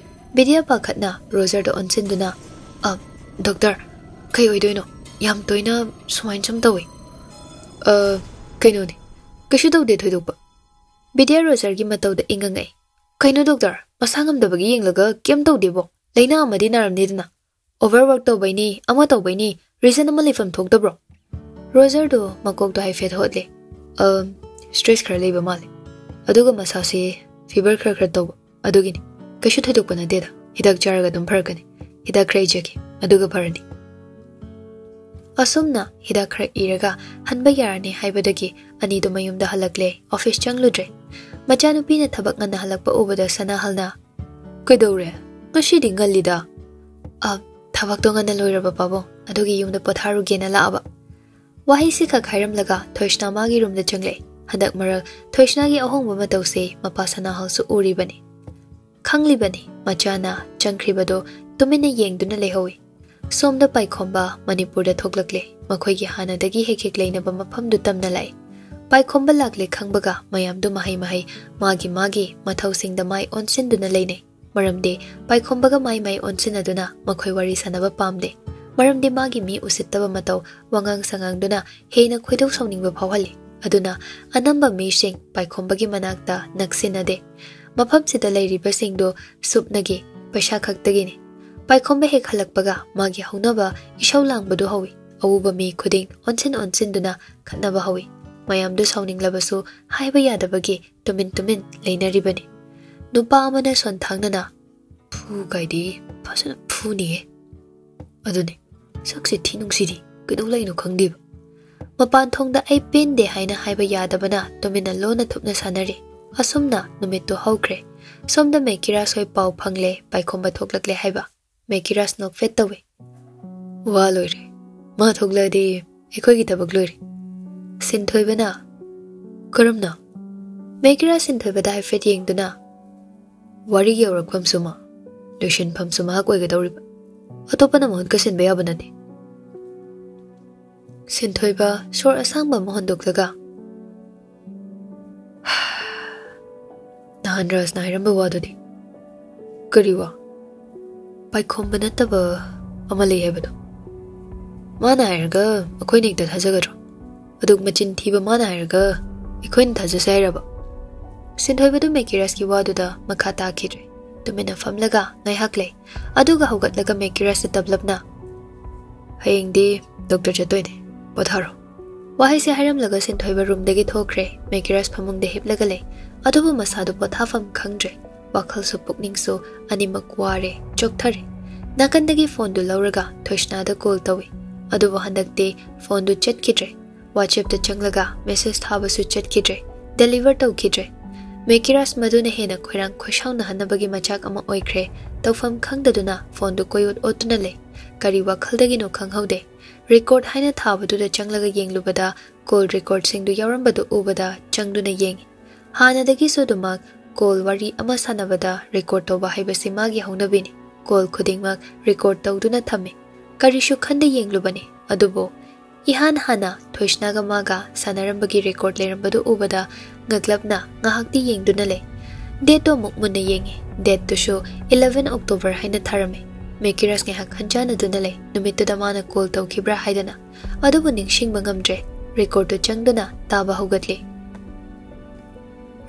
ꯕꯤꯗ꯭ꯌꯥ ꯄꯥꯈꯠꯅ ꯔꯣꯖꯔꯗ ꯑꯣꯟꯁꯤꯟꯗꯨꯅ, "ꯑ, ꯗꯣꯛꯇꯔ, ꯀꯩ ꯑꯣꯏꯗꯣꯏꯅꯣ? ꯌꯥꯝ ꯇꯣꯏꯅ ꯁꯨꯃꯥꯏꯅ ꯁꯨꯝ ꯇꯧꯏ꯫" "ꯑ, ꯀꯩꯅꯣꯅꯦ, ꯀꯩꯁꯨ ꯇꯧꯗꯦ ꯊꯣꯏꯗꯣꯛꯄ꯫" ꯕꯤꯗ꯭ꯌꯥ ꯔꯣꯖꯔꯒꯤ ꯃꯇꯧꯗ ꯏꯪꯉꯪꯉꯛꯏ꯫ "ꯀꯩꯅꯣ ꯗꯣꯛꯇꯔ, ꯃꯁꯥ ꯉꯝꯗꯕꯒꯤ ꯌꯦꯡꯂꯒ ꯀꯩꯝ ꯇꯧꯗꯦꯕꯣ? ꯂꯥꯏꯅꯥ ꯑꯃꯗꯤ ꯅꯥꯔꯝꯅꯤꯗꯅ꯫ ꯑꯣꯚꯔꯋꯥꯔꯛ ꯇꯧꯕꯩꯅꯤ, ꯑꯃ ꯇꯧꯕꯩꯅꯤ, ꯔꯤꯖꯟ ꯑꯃ ꯂꯩꯐꯝ ꯊꯣꯛꯇꯕ꯭ꯔꯣ?" ꯔꯣꯖꯔꯗꯣ ꯃꯀꯣꯛꯇꯣ ꯍꯥꯏꯐꯦꯠ ꯍꯣꯠꯂꯦ꯫ "ꯑ, ꯁ꯭ꯇ꯭ꯔꯦꯁ ꯈꯔ ꯂꯩꯕ ꯃꯥꯜꯂꯦ꯫ ꯑꯗꯨꯒ ꯃꯁꯥꯁꯦ ꯐꯤꯚꯔ ꯈꯔ ꯈꯔ ꯇꯧꯕ꯫ ꯑꯗꯨꯒꯤꯅꯤ꯫ ꯀꯩꯁꯨ ꯊꯣꯏꯗꯣꯛꯄ ꯅꯠꯇꯦꯗ꯫ ꯍꯤꯗꯥꯛ ꯆꯥꯔꯒ ꯑꯗꯨꯝ ꯐꯔꯛꯀꯅꯤ꯫ ꯍꯤꯗꯥꯛ ꯈꯔ ꯏꯖꯒꯦ, ꯑꯗꯨꯒ ꯐꯔꯅꯤ꯫" ꯑꯁꯨꯝꯅ ꯍꯤꯗꯥꯛ ꯈꯔ ꯏꯔꯒ ꯍꯟꯕ ꯌꯥꯔꯅꯤ ꯍꯥꯏꯕꯗꯒꯤ ꯑꯅꯤꯗꯣ ꯃꯌꯨꯝꯗ ꯍꯜꯂꯛꯂꯦ, ꯑꯣꯐꯤꯁ ꯆꯪꯂꯨꯗ꯭ꯔꯦ꯫ ꯃꯆꯥꯅꯨꯄꯤꯅ ꯊꯕꯛ ꯉꯟꯅ ꯍꯜꯂꯛꯄ ꯎꯕꯗ ꯁꯅꯥꯍꯜꯅ, "ꯀꯩꯗꯧꯔꯦ? ꯉꯁꯤꯗꯤ ꯉꯜꯂꯤꯗ꯫" "ꯑ, ꯊꯕꯛꯇꯣ ꯉꯟꯅ ꯂꯣꯏꯔꯕ ꯄꯥꯕꯨꯡ, ꯑꯗꯨꯒꯤ ꯌꯨꯝꯗ ꯄꯣꯊꯥꯔꯨꯒꯦꯅ ꯂꯥꯛꯑꯕ꯫" ꯋꯥꯍꯩꯁꯤ ꯈꯛ ꯍꯥꯏꯔꯝꯂꯒ ꯊꯣꯏꯁꯅꯥ ꯃꯥꯒꯤ ꯔꯨꯝꯗ ꯆꯪꯂꯛꯑꯦ꯫ ꯍꯟꯗꯛ ꯃꯔꯛ ꯊꯣꯏꯁꯅꯥꯒꯤ ꯑꯍꯣꯡꯕ ꯃꯇꯧꯁꯦ ꯃꯄꯥ ꯁꯅꯥꯍꯜꯁꯨ ꯎꯔꯤꯕꯅꯤ꯫ ꯈꯪꯂꯤꯕꯅꯤ, ꯃꯆꯥꯅ ꯆꯪꯈ꯭ꯔꯤꯕꯗꯣ ꯇꯨꯃꯤꯟꯅ ꯌꯦꯡꯗꯨꯅ ꯂꯩꯍꯧꯏ꯫ ꯁꯣꯝꯗ ꯄꯥꯏꯈꯣꯝꯕ ꯃꯅꯤꯄꯨꯔꯗ ꯊꯣꯛꯂꯛꯂꯦ꯫ ꯃꯈꯣꯏꯒꯤ ꯍꯥꯟꯅꯗꯒꯤ ꯍꯦꯛ ꯍꯦꯛ ꯂꯩꯅꯕ ꯃꯐꯝꯗꯨ ꯇꯝꯅ ꯂꯥꯛꯏ꯫ ꯄꯥꯏꯈꯣꯝꯕ ꯂꯥꯛꯂꯦ ꯈꯪꯕꯒ ꯃꯌꯥꯝꯗꯨ ꯃꯍꯩ ꯃꯍꯩ ꯃꯥꯒꯤ ꯃꯥꯒꯤ ꯃꯊꯧꯁꯤꯡꯗ ꯃꯥꯏ ꯑꯣꯟꯁꯤꯟꯗꯨꯅ ꯂꯩꯅꯩ꯫ ꯃꯔꯝꯗꯤ ꯄꯥꯏꯈꯣꯝꯕꯒ ꯃꯥꯏ ꯃꯥꯏ ꯑꯣꯟꯁꯤꯟꯅꯗꯨꯅ ꯃꯈꯣꯏ ꯋꯥꯔꯤ ꯁꯥꯟꯅꯕ ꯄꯥꯝꯗꯦ꯫ ꯃꯔꯝꯗꯤ ꯃꯥꯒꯤ ꯃꯤ ꯎꯁꯤꯠꯇꯕ ꯃꯇꯧ, ꯋꯥꯉꯥꯡ ꯁꯉꯥꯡꯗꯨꯅ ꯍꯦꯟꯅ ꯈꯣꯏꯗꯧ ꯁꯥꯎꯅꯤꯡꯕ ꯐꯥꯎꯍꯜꯂꯤ꯫ ꯑꯗꯨꯅ ꯑꯅꯝꯕ ꯃꯤꯁꯤꯡ ꯄꯥꯏꯈꯣꯝꯕꯒꯤ ꯃꯅꯥꯛꯇ ꯅꯛꯁꯤꯟꯅꯗꯦ꯫ ꯃꯐꯝꯁꯤꯗ ꯂꯩꯔꯤꯕꯁꯤꯡꯗꯨ ꯁꯨꯞꯅꯒꯤ ꯄꯩꯁꯥ ꯈꯛꯇꯒꯤꯅꯤ꯫ ꯄꯥꯏꯈꯣꯝꯕ ꯍꯦꯛ ꯍꯜꯂꯛꯄꯒ ꯃꯥꯒꯤ ꯍꯧꯅꯕ ꯏꯁꯧ ꯂꯥꯡꯕꯗꯨ ꯍꯧꯏ꯫ ꯑꯎꯕ ꯃꯤ ꯈꯨꯗꯤꯡ ꯑꯣꯟꯁꯤꯟ ꯑꯣꯟꯁꯤꯟꯗꯨꯅ ꯈꯠꯅꯕ ꯍꯧꯏ꯫ ꯃꯌꯥꯝꯗꯨ ꯁꯥꯎꯅꯤꯡꯂꯕꯁꯨ ꯍꯥꯏꯕ ꯌꯥꯗꯕꯒꯤ ꯇꯨꯃꯤꯟ ꯇꯨꯃꯤꯟ ꯂꯩꯅꯔꯤꯕꯅꯤ꯫ ꯅꯨꯄꯥ ꯑꯃꯅ ꯁꯣꯟꯊꯥꯡꯅꯅ, "ꯐꯨ ꯀꯥꯏꯗꯤ ꯐꯖꯅ ꯐꯨꯅꯤꯌꯦ꯫ ꯑꯗꯨꯅꯦ, ꯁꯛꯁꯦ ꯊꯤ ꯅꯨꯡꯁꯤꯗꯤ, ꯀꯩꯗꯧ ꯂꯩꯅꯣ ꯈꯪꯗꯦꯕ꯫" ꯃꯄꯥꯟ ꯊꯣꯡꯗ ꯑꯩ ꯄꯦꯟꯗꯦ ꯍꯥꯏꯅ ꯍꯥꯏꯕ ꯌꯥꯗꯕꯅ ꯇꯨꯃꯤꯟꯅ ꯂꯣꯟꯅ ꯊꯨꯞꯅ ꯁꯥꯟꯅꯔꯤ꯫ ꯑꯁꯨꯝꯅ ꯅꯨꯃꯤꯠꯇꯨ ꯍꯧꯈ꯭ꯔꯦ꯫ ꯁꯣꯝꯗ ꯃꯦꯀꯤꯔꯥꯁ ꯍꯣꯏ ꯄꯥꯎ ꯐꯪꯂꯦ, ꯄꯥꯏꯈꯣꯝꯕ ꯊꯣꯛꯂꯛꯂꯦ ꯍꯥꯏꯕ꯫ ꯃꯦꯀꯤꯔꯥꯁ ꯅꯣꯛꯐꯦꯠ ꯇꯧꯏ꯫ "ꯋꯥ ꯂꯣꯏꯔꯦ꯫ ꯃꯥ ꯊꯣꯛꯂꯛꯑꯗꯤ ꯑꯩꯈꯣꯏꯒꯤ ꯊꯕꯛ ꯂꯣꯏꯔꯦ꯫" ꯁꯤꯟꯊꯣꯏꯕꯅ, "ꯀꯔꯝꯅ?" ꯃꯦꯀꯤꯔꯥꯁ ꯁꯤꯟꯊꯣꯏꯕꯗ ꯍꯥꯏꯐꯦꯠ ꯌꯦꯡꯗꯨꯅ, "ꯋꯥꯔꯤꯒꯤ ꯌꯧꯔꯛꯐꯝꯁꯨ ꯃꯥ, ꯂꯣꯏꯁꯤꯟꯐꯝꯁꯨ ꯃꯍꯥꯛ ꯑꯣꯏꯒꯗꯧꯔꯤꯕ꯫ ꯑꯇꯣꯞꯄꯅ ꯃꯍꯨꯠꯀ ꯁꯤꯟꯕ ꯌꯥꯕ ꯅꯠꯇꯦ꯫" ꯁꯤꯟꯊꯣꯏꯕ ꯁꯣꯔ ꯑꯁꯥꯡꯕ ꯑꯃ ꯍꯣꯟꯗꯣꯛꯂꯒ, ꯑꯟꯗ꯭ꯔꯥꯁꯅ ꯍꯥꯏꯔꯝꯕ ꯋꯥꯗꯨꯗꯤ? ꯀꯔꯤ ꯋꯥ? ꯄꯥꯏꯈꯣꯝꯕ ꯅꯠꯇꯕ ꯑꯃ ꯂꯩ ꯍꯥꯏꯕꯗꯣ꯫ ꯃꯥꯅ ꯍꯥꯏꯔꯒ ꯑꯩꯈꯣꯏꯅ ꯍꯦꯛꯇ ꯊꯥꯖꯒꯗ꯭ꯔꯣ? ꯑꯗꯨꯛ ꯃꯆꯤꯟ ꯊꯤꯕ ꯃꯥꯅ ꯍꯥꯏꯔꯒ ꯑꯩꯈꯣꯏꯅ ꯊꯥꯖꯁꯦ ꯍꯥꯏꯔꯕ? ꯁꯤꯟꯊꯣꯏꯕꯗꯨ ꯃꯦꯀꯤꯔꯥꯁꯀꯤ ꯋꯥꯗꯨꯗ ꯃꯈꯥ ꯇꯥꯈꯤꯗ꯭ꯔꯦ꯫ ꯇꯨꯃꯤꯟꯅ ꯐꯝꯂꯒ ꯉꯥꯏꯍꯥꯛ ꯂꯩ꯫ ꯑꯗꯨꯒ ꯍꯧꯒꯠꯂꯒ ꯃꯦꯀꯤꯔꯥꯁꯇ ꯇꯞꯂꯞꯅ, "ꯍꯌꯦꯡꯗꯤ ꯗꯣꯛꯇꯔ ꯆꯠꯇꯣꯏꯅꯦ, ꯄꯣꯊꯥꯔꯣ"꯫ ꯋꯥꯍꯩꯁꯦ ꯍꯥꯏꯔꯝꯂꯒ ꯁꯤꯟꯊꯣꯏꯕ ꯔꯨꯝꯗꯒꯤ ꯊꯣꯛꯈ꯭ꯔꯦ꯫ ꯃꯦꯀꯤꯔꯥꯁ ꯐꯃꯨꯡꯗ ꯍꯤꯞꯂꯒ ꯂꯩ꯫ ꯑꯗꯨꯕꯨ ꯃꯁꯥꯗꯨ ꯄꯣꯊꯥꯐꯝ ꯈꯪꯗ꯭ꯔꯦ꯫ ꯋꯥꯈꯜꯁꯨ ꯄꯨꯛꯅꯤꯡꯁꯨ ꯑꯅꯤꯃꯛ ꯋꯥꯔꯦ, ꯆꯣꯛꯊꯔꯦ꯫ ꯅꯥꯀꯟꯗꯒꯤ ꯐꯣꯟꯗꯨ ꯂꯧꯔꯒ ꯊꯣꯏꯁꯅꯥꯗ ꯀꯣꯜ ꯇꯧꯏ꯫ ꯑꯗꯨꯕꯨ ꯍꯟꯗꯛꯇꯤ ꯐꯣꯟꯗꯨ ꯆꯠꯈꯤꯗ꯭ꯔꯦ꯫ ꯋꯥꯆꯦꯞꯇ ꯆꯪꯂꯒ ꯃꯦꯁꯦꯖ ꯊꯥꯕꯁꯨ ꯆꯠꯈꯤꯗ꯭ꯔꯦ, ꯗꯦꯂꯤꯚꯔ ꯇꯧꯈꯤꯗ꯭ꯔꯦ꯫ ꯃꯦꯀꯤꯔꯥꯁ ꯃꯗꯨꯅ ꯍꯦꯟꯅ ꯈꯣꯏꯔꯥꯡ ꯈꯣꯏꯁꯥꯎꯅꯍꯟꯅꯕꯒꯤ ꯃꯆꯥꯛ ꯑꯃ ꯑꯣꯏꯈ꯭ꯔꯦ꯫ ꯇꯧꯐꯝ ꯈꯪꯗꯗꯨꯅ ꯐꯣꯟꯗꯨ ꯀꯣꯏꯑꯣꯠ ꯑꯣꯠꯇꯨꯅ ꯂꯩ꯫ ꯀꯔꯤ ꯋꯥꯈꯜꯗꯒꯤꯅꯣ ꯈꯪꯍꯧꯗꯦ꯫ ꯔꯦꯀꯣꯔꯗ ꯍꯥꯏꯅ ꯊꯥꯕꯗꯨꯗ ꯆꯪꯂꯒ ꯌꯦꯡꯂꯨꯕꯗ ꯀꯣꯜ ꯔꯦꯀꯣꯔꯗꯁꯤꯡꯗꯨ ꯌꯥꯎꯔꯝꯕꯗꯨ ꯎꯕꯗ ꯆꯪꯗꯨꯅ ꯌꯦꯡꯏ꯫ ꯍꯥꯟꯅꯗꯒꯤꯁꯨ ꯑꯗꯨꯃꯛ ꯀꯣꯜ ꯋꯥꯔꯤ ꯑꯃ ꯁꯥꯟꯅꯕꯗ ꯔꯦꯀꯣꯔꯗ ꯇꯧꯕ ꯍꯥꯏꯕꯁꯤ ꯃꯥꯒꯤ ꯍꯧꯅꯕꯤꯅꯤ꯫ ꯀꯣꯜ ꯈꯨꯗꯤꯡꯃꯛ ꯔꯦꯀꯣꯔꯗ ꯇꯧꯗꯨꯅ ꯊꯝꯃꯤ꯫ ꯀꯔꯤꯁꯨ ꯈꯟꯗ ꯌꯦꯡꯂꯨꯕꯅꯤ꯫ ꯑꯗꯨꯕꯨ ꯏꯍꯥꯟ ꯍꯥꯟꯅ ꯊꯣꯏꯁꯅꯥꯒ ꯃꯥꯒ ꯁꯥꯟꯅꯔꯝꯕꯒꯤ ꯔꯦꯀꯣꯔꯗ ꯂꯩꯔꯝꯕꯗꯨ ꯎꯕꯗ ꯉꯛꯂꯞꯅ ꯉꯥꯏꯍꯥꯛꯇꯤ ꯌꯦꯡꯗꯨꯅ ꯂꯩ꯫ ꯗꯦꯠꯇꯣ ꯑꯃꯨꯛ ꯃꯨꯟꯅ ꯌꯦꯡꯉꯤ꯫ ꯗꯦꯠꯇꯨꯁꯨ ꯏꯂꯚꯦꯟ ꯑꯣꯛꯇꯣꯕꯔ ꯍꯥꯏꯅ ꯊꯥꯔꯝꯃꯤ꯫ ꯃꯦꯀꯤꯔꯥꯁ ꯉꯥꯏꯍꯥꯛ ꯈꯟꯖꯥꯟꯅꯗꯨꯅ ꯂꯩ꯫ ꯅꯨꯃꯤꯠꯇꯨꯗ ꯃꯥꯅ ꯀꯣꯜ ꯇꯧꯈꯤꯕ꯭ꯔꯥ ꯍꯥꯏꯗꯅ꯫ ꯑꯗꯨꯕꯨ ꯅꯤꯡꯁꯤꯡꯕ ꯉꯝꯗ꯭ꯔꯦ꯫ ꯔꯦꯀꯣꯔꯗꯇꯨ ꯆꯪꯗꯨꯅ ꯇꯥꯕ ꯍꯧꯒꯠꯂꯤ꯫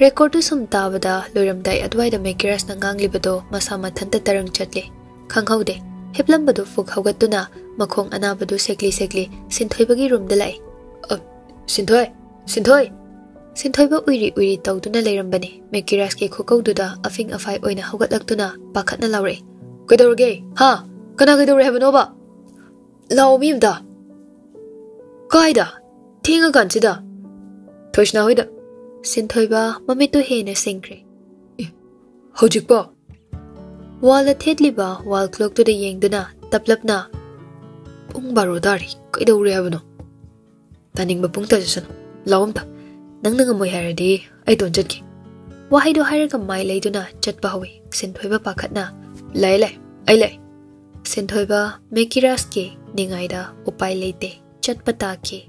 ꯔꯦꯀꯣꯔꯗꯇꯨ ꯁꯨꯝ ꯇꯥꯕꯗ ꯂꯣꯏꯔꯝꯗꯥꯏ ꯑꯗꯨꯋꯥꯏꯗ ꯃꯦꯀꯤꯔꯥꯁꯅ ꯉꯥꯡꯂꯤꯕꯗꯣ ꯃꯁꯥ ꯃꯊꯟꯇ ꯇꯔꯪ ꯆꯠꯂꯤ꯫ ꯈꯪꯍꯧꯗꯦ꯫ ꯍꯤꯞꯂꯝꯕꯗꯨ ꯐꯨꯛ ꯍꯧꯒꯠꯇꯨꯅ ꯃꯈꯣꯡ ꯑꯅꯥꯕꯗꯨ ꯁꯦꯛꯂꯤ ꯁꯦꯛꯂꯤ ꯁꯤꯟꯊꯣꯏꯕꯒꯤ ꯔꯨꯝꯗ ꯂꯥꯛꯏ꯫ "ꯑ, ꯁꯤꯟꯊꯣꯏ! ꯁꯤꯟꯊꯣꯏ!" ꯁꯤꯟꯊꯣꯏꯕ ꯎꯏꯔꯤ ꯎꯏꯔꯤ ꯇꯧꯗꯨꯅ ꯂꯩꯔꯝꯕꯅꯤ꯫ ꯃꯦꯀꯤꯔꯥꯁꯀꯤ ꯈꯨꯀꯧꯗꯨꯗ ꯑꯐꯤꯡ ꯑꯐꯥꯏ ꯑꯣꯏꯅ ꯍꯧꯒꯠꯂꯛꯇꯨꯅ ꯄꯥꯈꯠꯅ ꯂꯥꯎꯔꯛꯏ꯫ "ꯀꯩꯗꯧꯔꯒꯦ? ꯍꯥ? ꯀꯅꯥ ꯀꯩꯗꯧꯔꯦ ꯍꯥꯏꯕꯅꯣꯕ? ꯂꯥꯛꯑꯣ ꯃꯤ ꯑꯝꯇ!" "ꯀꯥꯏꯗ? ꯊꯦꯡꯉꯀꯥꯟꯁꯤꯗ?" "ꯊꯣꯏꯁꯅꯥ ꯍꯣꯏꯗ꯫" ꯁꯤꯟꯊꯣꯏꯕ ꯃꯃꯤꯠꯇꯨ ꯍꯦꯟꯅ ꯁꯤꯡꯈ꯭ꯔꯦ꯫ "ꯑꯦ, ꯍꯧꯖꯤꯛꯄꯣ?" ꯋꯥꯜꯗ ꯊꯦꯠꯂꯤꯕ ꯋꯥꯜ ꯀ꯭ꯂꯣꯛꯇꯨꯗ ꯌꯦꯡꯗꯨꯅ ꯇꯞꯂꯞꯅ, "ꯄꯨꯡ ꯕꯥꯔꯣ ꯇꯥꯔꯦ, ꯀꯩꯗꯧꯔꯦ ꯍꯥꯏꯕꯅꯣ?" "ꯇꯥꯅꯤꯡꯕ ꯄꯨꯡ ꯇꯥꯖꯁꯅꯨ꯫ ꯂꯥꯛꯑꯣ ꯑꯝꯇ꯫ ꯅꯪꯅ ꯉꯝꯃꯣꯏ ꯍꯥꯏꯔꯗꯤ ꯑꯩ ꯏꯇꯣꯟ ꯆꯠꯀꯦ꯫" ꯋꯥꯍꯩꯗꯣ ꯍꯥꯏꯔꯒ ꯃꯥꯏ ꯂꯩꯗꯨꯅ ꯆꯠꯄ ꯍꯧꯏ꯫ ꯁꯤꯟꯊꯣꯏꯕ ꯄꯥꯈꯠꯅ, "ꯂꯩ, ꯂꯩ, ꯑꯩ ꯂꯩ꯫" ꯁꯤꯟꯊꯣꯏꯕ ꯃꯦꯀꯤꯔꯥꯁꯀꯤ ꯅꯤꯡꯉꯥꯏꯗ ꯎꯄꯥꯏ ꯂꯩꯇꯦ꯫ ꯆꯠꯄ ꯇꯥꯈꯤ꯫